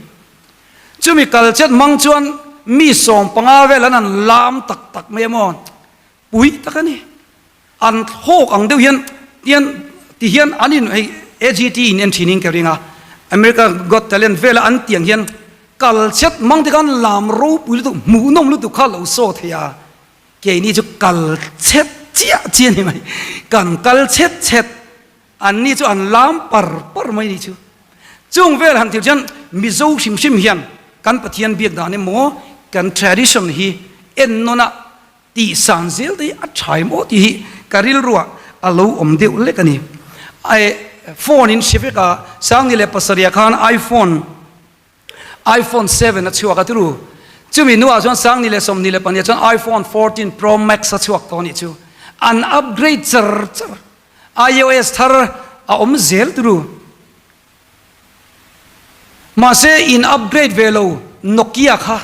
Chumi kalchet hmang chuan mi 15 vel an han lam tak tak mai a maw. Pui tak a ni. An thlawk ang deuh hian tian ti hian an in hei AGT in en thin in ka ring a, America Got Talent vela an tiang hian kal chet mang te khan lam ropui lutuk hmuhnawm lutuk kha lo saw thei a, keini chu kal chet chiah chiah a ni mai, kan kal chet chet an ni chu an lam par par mai ni chu. Chung vel han thil chuan Mizo hrim hrim hian kan Pathian biak dan emaw kan tradition hi ennawn a Tih san zel te hi a tha em aw tih hi ka rilruah a lo awm deuh lek a ni. I phone in hre vek a, Sangni leh pasarih khan iPhone iPhone 7 a chhuak a turu. Chumi hnuah chuan Sangni leh 22 chuan iPhone 14 Pro Max a chhuak tawh a nih chu. An upgrade char char. IOS thar a awm zel turu. Mahse in upgrade ve lo Nokia kha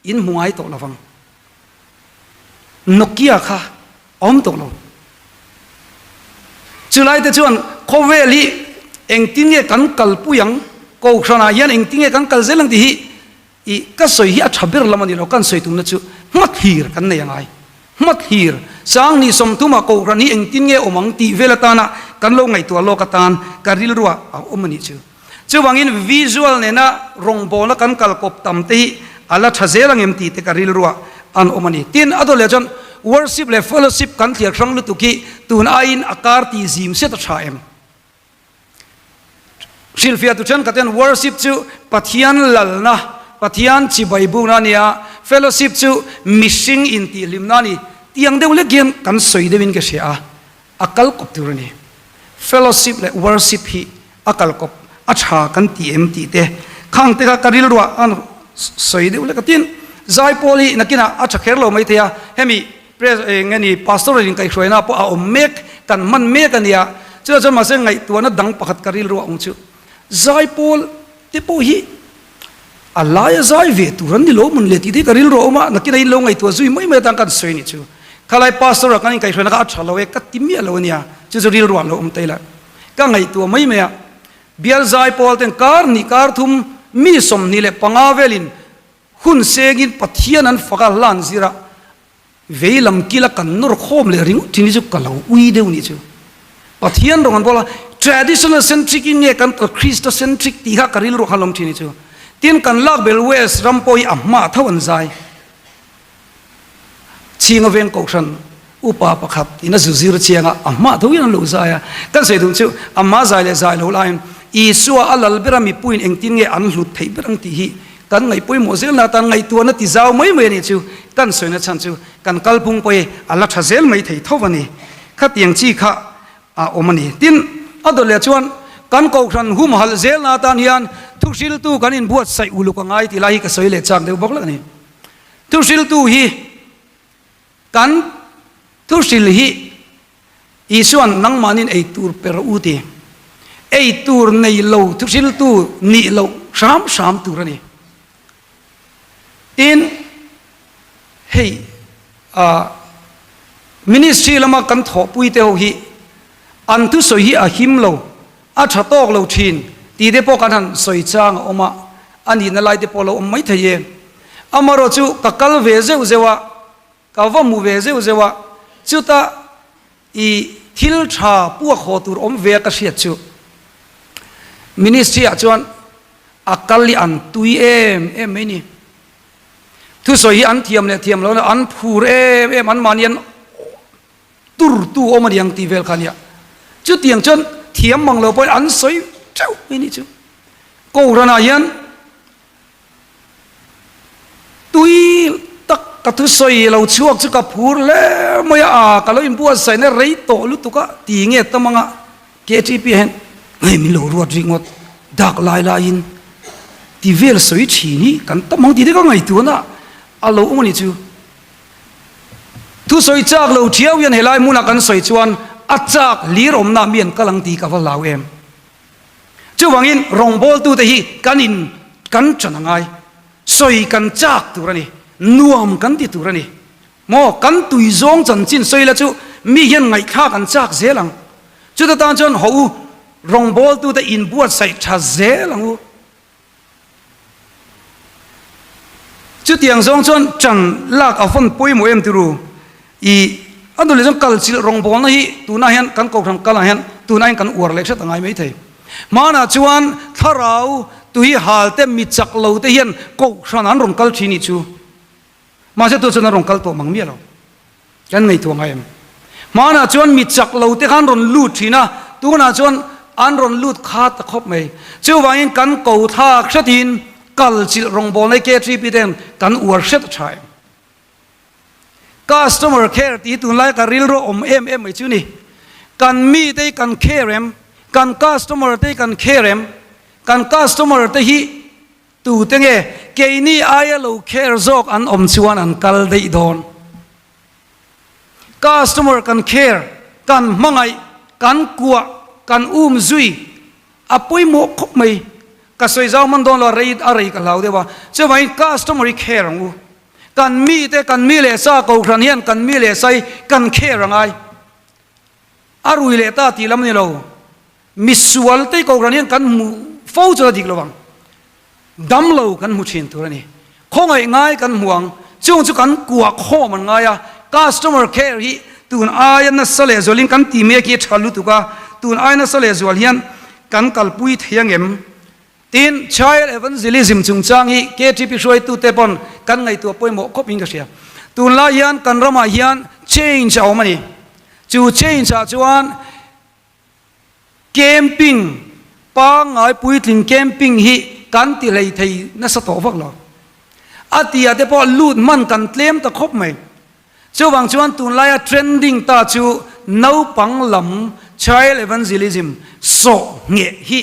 In hmu ngai tawh lovang. Nokia kha a awm tawh lo. Chulai te chuan khawvel hi engtin nge kan kalpui ang, kohhranah hian engtin nge kan kal zel ang tih hi i ka sawi hi a tha ber lam a ni lo, kan sawi tumna chu hmathlir kan nei a ngai. Hmathlir 2030 ah kohhran hi engtin nge awm ang tih vel atana kan lo ngaihtuah lawk atan ka rilruah a awm a nih chu. Chuvangin visual nena rawngbawlna kan kalkawp tam te hi a la tha zel ang em tih te ka rilruah an awm a ni. Tin, a dawleh chuan worship leh fellowship kan thliar hrang lutuk hi tun aiin a kar tih zim set a tha em? Hrilhfiah tu thenkhat hian worship chu Pathian lalna, Pathian chibai bukna a ni a, fellowship chu mihring intihhlimna a ni. Tiang deuh lek hian kan sawi deuhin ka hria a. A kal kawp tur a ni. Fellowship leh worship hi a kal kawp a tha kan ti em tih te khang te kha ka rilruah an sawi deuh lek a. Tin, zaipawl hi nakinah a tha kher lo mai thei a, hemi pres eng nge ni pastoral inkaihhruaina pawh a awm mek, kan hman mek a nia. Chutah chuan mahse ngaihtuahna dang pakhat ka rilruah awm chu zaipawl te pawh hi a laia zai ve tur an ni lo mun le tih te hi ka rilru a awm a, nakin a in lo ngaihtuah zui mai mai atan kan sawi a nih chu. Khalai pastor ah kan inkaihhruaina kha a tha lo e ka ti miah lo a nia, chu chu rilru ah lo awm ta ila ka ngaihtuah mai mai a. Bial zai pawl ten kar hnih kar thum mi 25 velin hun sengin Pathian an fak a hlan zir a, Vei lam kila kan nawr khawm leh ringawt thin hi chu ka lo ui deuh nih chu. Pathian rawng an bawl a, traditional centric in nge kan kal Christocentric tih kha ka rilru khan lawm thin hi chu. Tin kan lak bel West ram pawh hi a hma tho an zai. Chhinga veng kohhran upa pakhat in a zu zir chiang a, a hma tho in an lo zai a. Kan sawi duh chu a hma zai leh zai lo laiin Isua a lal ber a mipuiin engtin nge an hlut theih ber ang tih hi Kan ngaih pawimawh zelna atan ngaihtuahna ti zau mai mai a nih chu kan sawina chhan chu kan kalphung pawh hi a la tha zel mai thei tho a ni. Khatiang chi kha a awm a ni. Tin, a dawt leh chuan kan kohhran humhalh zelna atan hian thuhriltu kan inbuatsaih uluk a ngai tih lai hi ka sawi leh chak deuh bawk lek a ni. Thuhriltu hi kan thuhril hi Isua'n nangmahniin ei tur pe rawh u ti. Ei tur nei lo thuhriltu nih loh hram hram tur a ni. Tin, hei ah ministry lama kan thawhpui te ho hi an thusawi hi a him lo, a tha tawk lo thin tih te pawh kan han sawi chang a awm a, a nihna lai te pawh a lo awm maithei e. Amaherawhchu ka kal ve zeuh zeuh a, Ka va hmu ve zeuh zeuh a, chuta i thil tha puak haw tur awm ve a ka hriat chu Ministry ah chuan a kal hi an tui em em mai ni. Thusawi hi an thiam leh thiam lo na an phur em em an mahni an tur tu awm a ni ang tih vel kha a nia. Chutiang chuan thiam mang lo pawhin an sawi teuh mai ni chu. Kohhranah hian. Ka thusawi lo chhuak chu ka phur hle mai a, aa ka lo inbuatsaihna rei tawh lutuk a ti nge tam anga KTP ah hian hei min lo ruat ringawt dak lai laiin ti vel sawi thin hi kan tam ang tih te ka ngaihtuahna a lo awm a nih chu. Thusawi chak lo thiau hian helai hmunah kan sawi chuan a chak hlir awmna mi an kal ang tih ka va hlau em. Chuvangin rawngbawltute hi kan in kan ṭan a ngai. Sawi kan chak tur a ni, nuam kan ti tur a ni. Maw, kan tui zawng chanchin sawi la chu mi hian ngaihthlak an chak zel ang. Chuta tan chuan haw u, rawngbawltute inbuatsaih tha zel ang u. Chutiang zawng chuan ṭan lak a vawn pawimawh em turu? I a nule chuan kalchilh rawngbawlna hi tunah hian kan kohhran kalah hian tunah hian kan uar leh hret a ngai maithei. Hmanah chuan thlarau tui hal te mi chak lo te hian kohhran an rawn kal thin nih chu. Mahse tu chuan an rawn kal tawh mang miah lo. Kan ngaihtuah ngai em? Hmanah chuan mi chak lo te khan rawn lut thin a, tunah chuan an rawn lut kha ta khawp mai. Chuvangin kan ko thlak hretin kal chilh rawngbawlna KTP ten kan uar hret a tha em? Customer care tih hi tunlai ka rilru awm em em mai chu ni. Kan mite hi kan care em? Kan customer te hi kan care em? Kan customer te hi tute nge? Keini aia lo care zawk an awm chuan an kal daih dawn. Customer kan care, kan hmangaih, kan kuah, kan um zui A pawimawh khawp mai. Ka sawi zau hman dawn lo a rei a rei ka hlau deuh a. Chuvangin customer hi care ang u. Kan mite kan mi leh sa kohhran hian kan mi leh sai kan care a ngai. A rui leh ta tih lam a ni lo. Misual te kohhran hian kan hmu fo chuan a dik lo ang. Dam lo kan hmu thin tur a ni. Khawngaih ngai kan hmu ang. Chung chu kan kuah khawm an ngai a. Customer care hi tun aia nasa lehzualin kan ti mek hi a tha lutuk a. Tun aia nasa lehzual hian kan kalpui thei ang em? Tin, Child Evangelism chungchang hi KTP hruaitute pawn kan ngaihtuah pawimawh khawp in ka hria. Tunlai hian kan ramah hian change a awm a ni. Chu change ah chuan Camping, pangngai puitling camping hi kan ti hlei thei nasa tawh vak lo. A tia te pawh lut hman kan tlem ta khawp mai. Chuvang chuan tunlaia trending ta chu naupang lam child evangelism sawh ngheh hi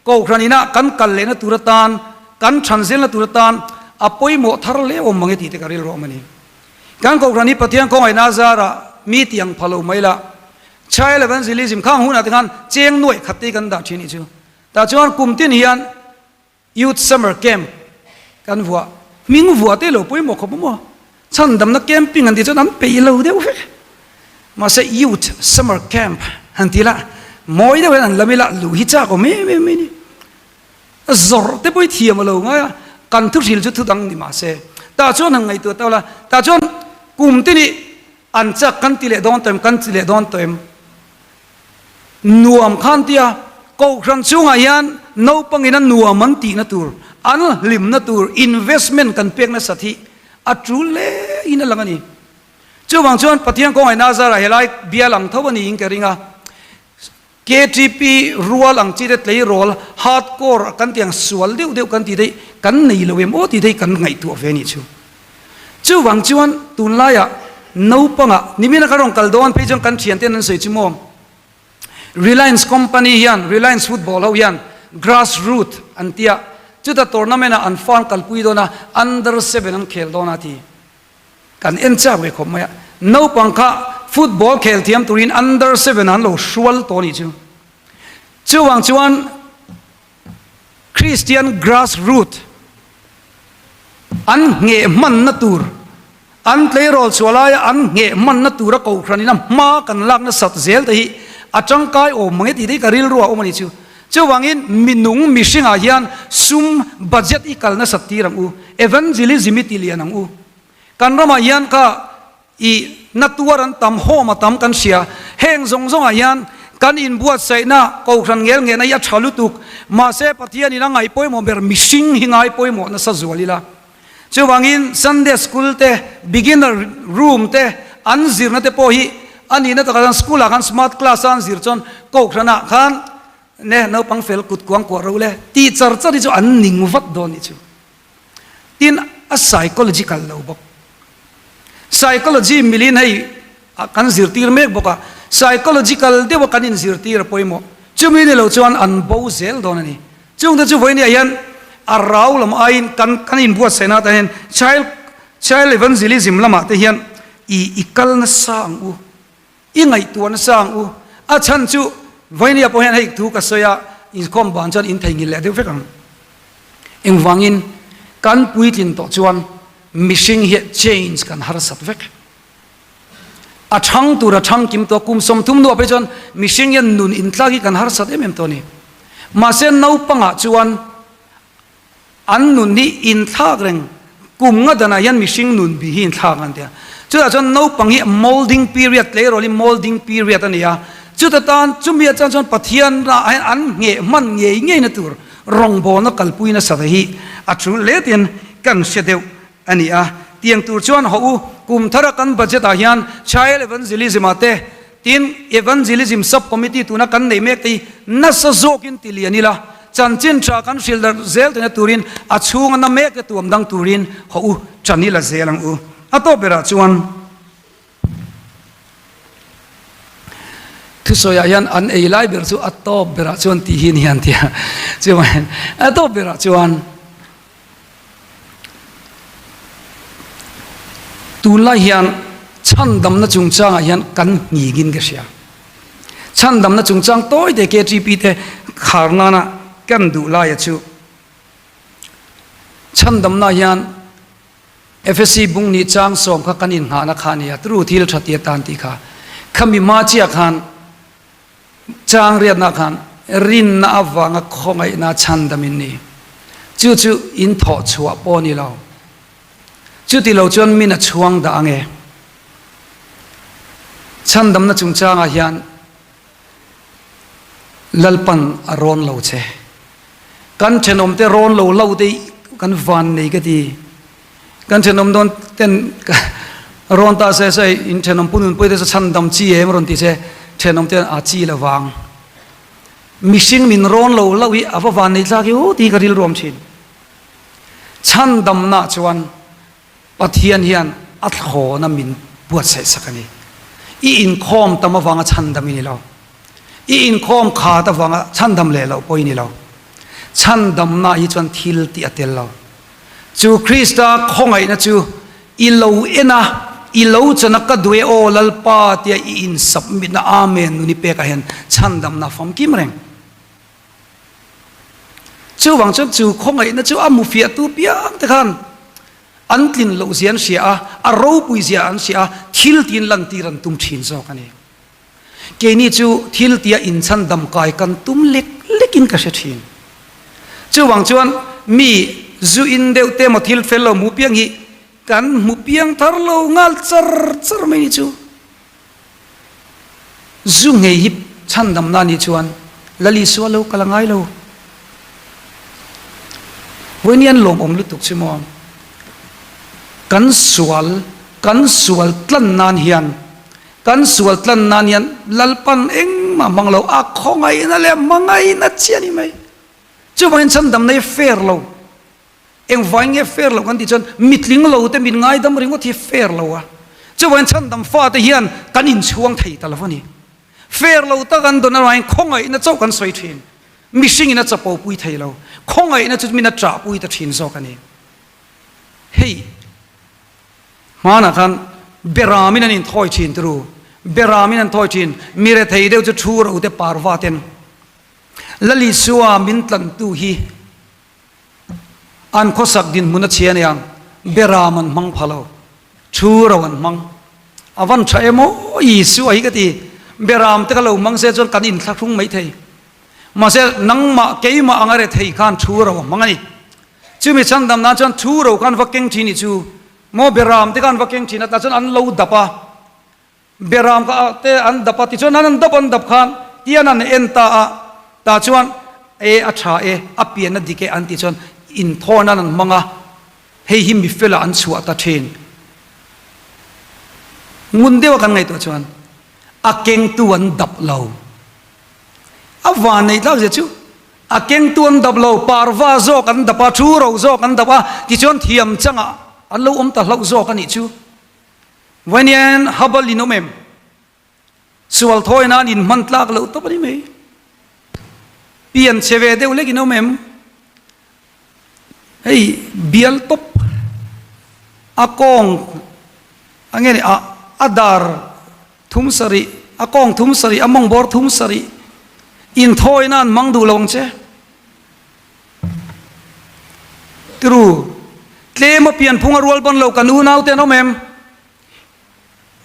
kohhran inah kan kal lehna tur atan, kan than zelna tur atan a pawimawh thar hle awm mange tih te ka rilru awm a ni. Kan kohhran hi Pathian khawngaihna azarah mi tiang pha lo mai la. Child Evangelism khang hunah te khan cheng nuaih khat te kan dah thin nih chu. Tah chuan kum tin hian Youth Summer Camp kan vuah. Hming vuah te lo pawimawh khawp maw? Chhandamna camping han tih chuan an peih lo deuh vek. Mahse Youth Summer Camp han tih lah mawi deuh hian an lam ila luh hi chak awm em em mai ni. Zawrh te pawh hi thiam a lo ngai a, kan thuhril chu thudang ni mahse. Tah chuan han ngaihtuah tawh la, tah chuan kum tin ih An chak kan ti leh dawn tawh em, kan ti leh dawn tawh em? Nuam khan tia Kohhran chungah hian naupangin a nuam an tihna tur, an hlimna tur investment kan pek nasat hi a tul hle in a lang a ni. Chuvang chuan Pathian kawngaihna azarah helai bial ang tho a niin ka ring a. KTP rual ang chi te tleirawl hardcore kan tih ang sual deuh deuh kan tih theih kan nei lo em aw tih theih kan ngaihtuah ve a nih chu. Chuvang chuan tunlaiah naupangah nimina kan rawn kal dawn phei chuan kan thianten an sawi chu maw Reliance company hian Reliance football ho hian grass root an tia chuta tournament ah an fan kalpui dawn a under seven an khel dawn a ti. Kan en chak ve khawp mai a, naupang kha football khel thiam turin under seven an lo hrual tawh a nih chu. Chuvang chuan Christian grass root an ngheh hmanna tur, an tleirawl chhuah laia an ngheh hmanna tura kohhranin a hma kan lak nasat zel te hi a tangkai awm mang e tih te hi ka rilru ah awm a nih chu. Chuvangin minung mihringah hian sum budget i kal nasat tir ang u, evangelism i ti lian ang u. Kan ramah hian kha i na tuar an tam, home a tam kan hria. Heng zawng zawngah hian kan inbuatsaihna kohhran ngel nghehna hi a tha lutuk. Mahse Pathianin a ngaih pawimawh ber mihring hi ngai pawimawh nasa zual ila. Chuvangin Sunday school te, beginner room te an zirna te pawh hi a nihna takah chuan school ah khan smart class a an zir chuan kohhranah khan ne naupang fel kut kuang kuah ro le tih char char hi chu an ning vat dawn nih chu. Tin a psychological lo bawk. Psychology milin hei kan zirtir mek bawk a, psychological deuha kan inzirtir a pawimawh. Chumi ni lo chuan an bo zel dawn a ni. Chungte chu vawinia hian a rau lam aiin kan kan inbuatsaihna atan hian child child evangelism lamah te hian i i kal nasa ang u, i ngaihtuah nasa ang u. A chhan chu vawinia pawh hian hei thu ka sawi a, inkhawm ban chuan in theihnghilh leh deuh vek ang. Engvangin kan puitlin tawh chuan mihring hian change kan harsat vek. A thang tur a thang kim tawh kum 30 hnuah phei chuan mihring hian nun intlak hi kan harsat em em tawh a ni. Mahse naupangah chuan an nun hi inthlak reng kum nga danah hian mihring nun bih hi inthlak an ti a. Chutah chuan naupang hi moulding period tleirawl hi moulding period a ni a. Chuta tan chumi atang chuan Pathian ah hian an ngheh hman ngei ngeina tur rawngbawlna kalpui nasa hi a tul hle tiin kan hre deuh a ni a. Tiang tur chuan haw u, kum thara kan budget ah hian Child Evangelism ah te, tin Evangelism Sub Committee tuna kan neih mek te hi nasa zawkin ti lian ila, chanchin tha kan hrilh darh zel theihna turin a chhunga na mek te tuam dang turin haw u ṭan ila zel ang u. A tawp berah chuan thusawiah hian an ei lai ber chu a tawp berah chuan tih hi ni an ti a, chuvangin a tawp berah chuan Tunlai hian chhandamna chungchangah hian kan nghingin ka hria. Chhandamna chungchang tawi te KTP te khar nana kan duh laia chu chhandamna hian FSC bung ni chang sawm kha kan innghahna kha a ni a, tru thil tha tia tan tih kha. Khami hma chiah khan Chang riatna khan rinna avanga khawngaihna chhandam in ni. Chu chu in thawh chhuah pawh ni lo. Chuti lo chuan min a chhuang dah ange. Chhandamna chungchangah hian Lalpan a rawn lo che. Kan thenawmte rawn lo lo te kan van nei ka ti. Kan thenawm dawn ten rawn ta se se in thenawm pu nunpui te chu chhandam chi em rawn ti se thenawm te a chi lo vang. Mihring min rawn lo lo hi a va van nei tlak hi u tih hi ka rilruam thin. Chhandamna chuan Pathian hian a thlawna min buatsaih sak a ni. I inkhawm tam avanga chhandam i ni lo. I inkhawm khat avanga chhandam leh loh pawh i ni lo. Chhandamna hi chuan thil tih a tel lo. Chu Krista khawngaihna chu i lo en a, i lo chan a, ka duh e aw Lalpa tia i insubmit-na Amen nun i pekah hian chhandamna famkim reng. Chuvang chuan chu khawngaihna chu a mufiahtu piang te khan an tlin loh zia an hria a, a ropui zia an hria a, thil tiin lantir an tum thin zawk a ni. Keini chu thil tia inchhandam kai kan tum lek lekin ka hre thin. Chuvang chuan mi zu in deuh te emaw thil fel lo hmu piang hi kan hmu piang thar lo nghal char char mai ni chu. Zu ngei hi chhandamna nih chuan Lal Isua lo kal a ngai lo. Vawiin an lawmawm lutuk chu maw? Kan sual, kan sual tlan nan hian, kan sual tlan nan hian Lalpan engmah hmang lo, a khawngaihna leh hmangaihna chiah a ni mai. Chuvangin chhandamna hi fair lo. Engvai nge fair lo kan tih chuan mitling lo te min ngaidam ringawt hi fair lo a, chuvangin chhandam fate hian kan inchhuang thei ta lo a ni. Fair lo tak an dawn avangin khawngaihna chauh kan sawi thin. Mihringin a chapo pui thei lo, khawngaihna chu min a ṭah pui ta thin zawk a ni. Hei hmanah khan beramin an inthawi thin turu, beramin an thawi thin, mi rethei deuh chu thu ro te parva ten Lalisua min tlantu hi An khawsak dinhmun a chhia aniang, Beram an hmang pha lo, Thu ro an hmang. A van tha em aw, Isua hi ka ti. Beram te kha lo hmang se chuan kan inthlahrung mai thei. Mahse nangmah keimah anga re thei khan thu ro a hmang a ni. Chumi chhandam nan chuan thu ro khan va keng thin i chu maw Beram te khan va keng thin a, tah chuan an lo dap a. Beram ka te an dap a, tichuan an an dap an dap khan tian an en ta a, tah chuan e a tha e, a pian a dik e an tih chuan inthawn nan an hmang a, hei hi mifela an chhuah ta thin. Ngun deuha kan ngaihtuah chuan a kengtu an dap lo. A van neih tlak zia chu a kengtu an dap lo, parva zawk an dap a, thu ro zawk an dap a, tichuan thiam changah an lo awm ta hlauh zawk a nih chu. Vawiin Habal in awm em? Sual thawi nan in hman tlak loh tawp a ni mai. Pian chhe ve deuh lek in awm em? Hei bial tawp a kawng a nge ni a a dar thum sarih a kawng thum sarih a mawng bawr thum sarih inthawi nan hmang duh lo ang che. Tiru tlem a pianphung a rual ban lo kan unau te an awm em?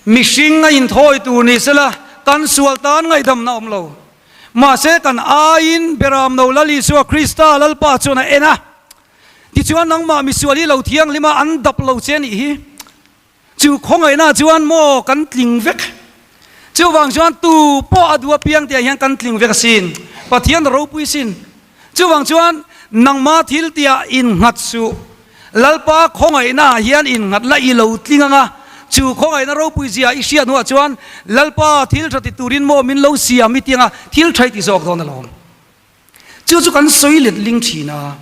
Mihring a inthawi tur ni sela kan sual tan ngaihdamna awm lo. Mahse kan aiin Beramno Lal Isua Krista Lalpa chuan a en a, tichuan nangmah misual hi lo thianghlim a an dap lo che a nih hi. Chu khawngaihna chuan maw kan tling vek. Chuvang chuan tu pawh a duh apiang tihah hian kan tling vek asin. Pathian ropui sin. Chuvang chuan nangma thil tihah innghat suh. Lalpa khawngaihnaah hian innghat la i lo tling ang a, chu khawngaihna ropui zia i hriat hnuah chuan Lalpa thil tha ti turin maw min lo siam i ti ang a, thil tha i ti zawk dawn alawm. Chu chu kan sawi let ling thin a.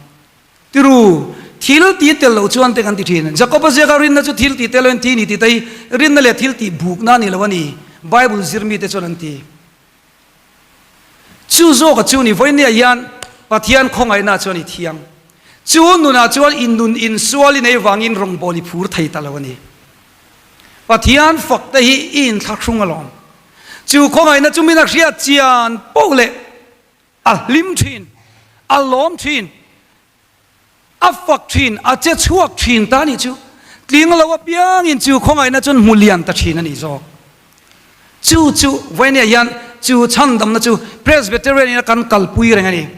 Tiru, thil ti tel loh chuan te kan ti thin. Jakoba ziaka rinna chu thil ti tel loin thi ni ti te hi rinna leh thil tih bukna a ni lo a ni, Bible zirmite chuan an ti. Chu zawka chu ni vawinia hian Pathian khawngaihna chuan i thiang. Chu nunah chuan i nun insual i nei vangin rawngbâwl i phur thei ta lo a ni. Pathian fakte hi i inthlahrung alawm. Chu khawngaihna chu min a hriat chian poh leh a hlim thin, a lawm thin. A fak thin, a che chhuak thin ta nih chu. Tling lo apiangin chu khawngaihna chuan hmu lian ta thin a nih zawk. Chu chu Vawinia hian chu chhandamna chu Presbyterian in a kan kalpui reng a ni.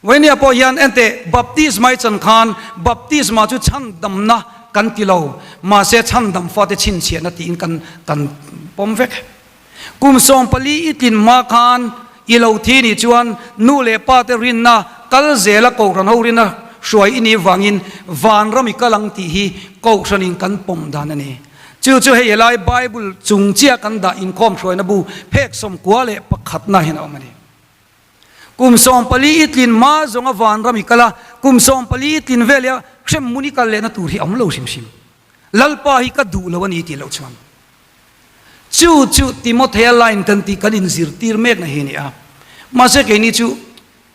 Vawinia pawh hian enteh baptisma i chan khan baptisma chu chhandamna kan ti lo, mahse chhandam fate chhinchhiahna tiin kan kan pawm vek. Kum 14 i tlin hma khan i lo thi nih chuan nu leh pa te rinna kal zela Kohhran ho rinna hruai i nih vangin vanram i kal ang tih hi Kohhranin kan pawm dan a ni. Chu chu hei helai Bible chung chiah kan dah inkhawm hruaina bu phek 91 na hian a awm a ni. Kum 14 i tlin hma zawnga vanram i kal a, kum 14 i tlin veleh a hremhmun i kal lehna tur hi a awm lo hrim hrim. Lalpa hi ka duh lo a ni tih loh chuan. Chu chu Timothea line kan tih kan inzirtir mekna hi a ni a. Mahse keini chu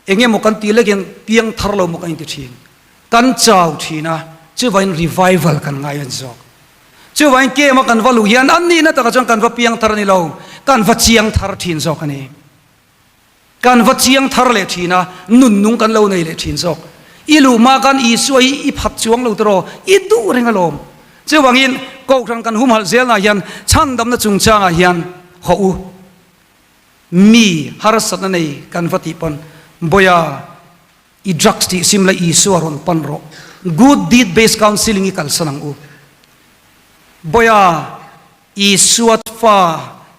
eng emaw kan tih lek hian piang thar lo maw kan inti thin. Kan chau thin a, chuvangin revival kan ngai a ni zawk. Chuvangin camp a kan va luh hian an nihna takah chuan kan va piang thar a ni lo, kan va chiang thar thin zawk a ni. Kan va chiang thar leh thin a, nun nung kan lo nei leh thin zawk. I luh hma khan Isua hi i phat chuang lo tiraw, i duh reng alawm. Chuvangin Kohhran kan humhalh zelnah hian chhandamna chungchangah hian haw u. Mi harsatna nei kan va tih pawn, Bawiha, i drugs tih sim la Isua rawn pan rawh. Good deed based counselling i kalsan ang u. Bawiha, Isua fa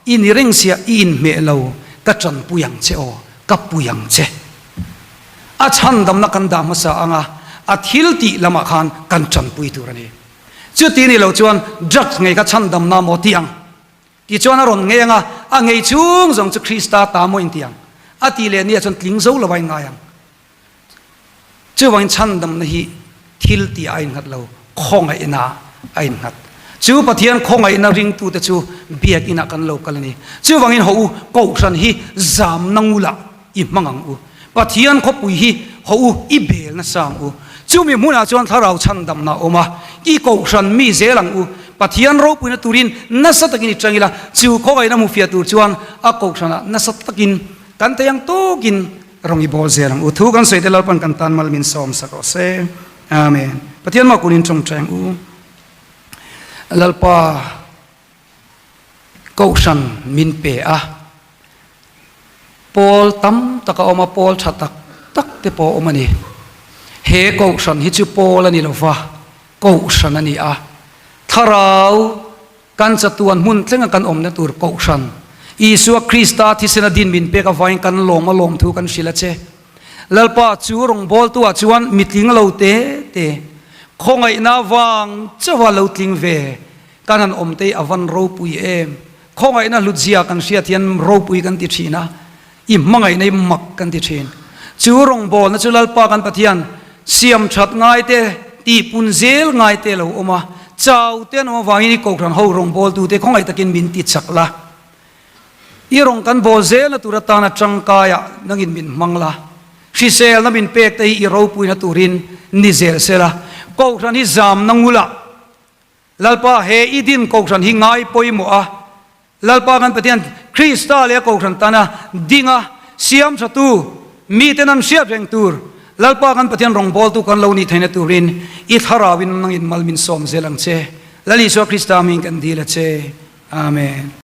i ni reng sia i inhmeh lo, ka tanpui ang che aw, ka pui ang che. A chhandamna kan dah hmasa ang a, a thil tih lamah khan kan tanpui tur a ni. Chuti ni lo chuan drugs ngei kha chhandamna maw ti ang? Tichuan a rawn ngei ang a, a ngei chhung zawng chu Krista ta maw inti ang? A tih leh nia chuan tling zo lo a inngai ang. Chuvangin chhandamna hi thil tih a innghat lo, khawngaihna a innghat. Chu Pathian khawngaihna ringtute chu biakinah kan lo kal a ni. Chuvangin haw u, Kohhran hi zamna ngulah i hmang ang u. Pathian khawpui hi haw u, i bel nasa ang u. Chumi hmunah chuan thlarau chhandamna a awm a, i Kohhran mi zel ang u. Pathian ropuina turin nasa takin i tang ila, chu khawngaihna hmufiah tur chuan a Kohhranah nasa takin Kan thei ang tawkin rawng i bawl zel ang u. Thu kan sawi te Lalpan kan tan mal min sawm sak rawh se. Amen. Pathian mah kunin tawngtai ang u. Lalpa Kohhran min pe a. Pawl tam tak a awm a, pawl tha tak tak te pawh a awm a ni. He Kohhran hi chu pawl a ni lova, Kohhran a ni a. Thlarau Kan chatuan hmun thlenga kan awmna tur Kohhran, Isua Krista thisena din min pek avangin kan lawm a lawm thu kan hrilh a che. Lalpa chu rawngbawltuah chuan mi tling lo te te, khawngaihna vang chauha lo tling ve kan han awm te hi a van ropui em. Khawngaihna hlutzia kan hriat hian ropui kan ti thin a, i hmangaihna i mak kan ti thin. Chu rawngbawlna chu Lalpa kan Pathian siam that ngai te, tihpun zel ngai te lo awm a. Chau te an awm avangin i Kohhran ho rawngbawltute khawngaih takin min ti chak la. I rawng kan bawl zelna tur atana tangkaiah nangin min hmang la. Hriselna min pek te hi i ropuina turin ni zel sela. Kohhran hi zamna ngulah Lalpa he i din Kohhran hi ngai pawimawh a. Lalpa kan Pathian Krista leh a Kohhran tana dinga siam thatu miten an hriat reng tur Lalpa kan Pathian rawngbawltu kan lo nih theihna turin i thlarauin nangin mal min sawm zel ang che. Lal Isua Krista hming kan dil a che. Amen.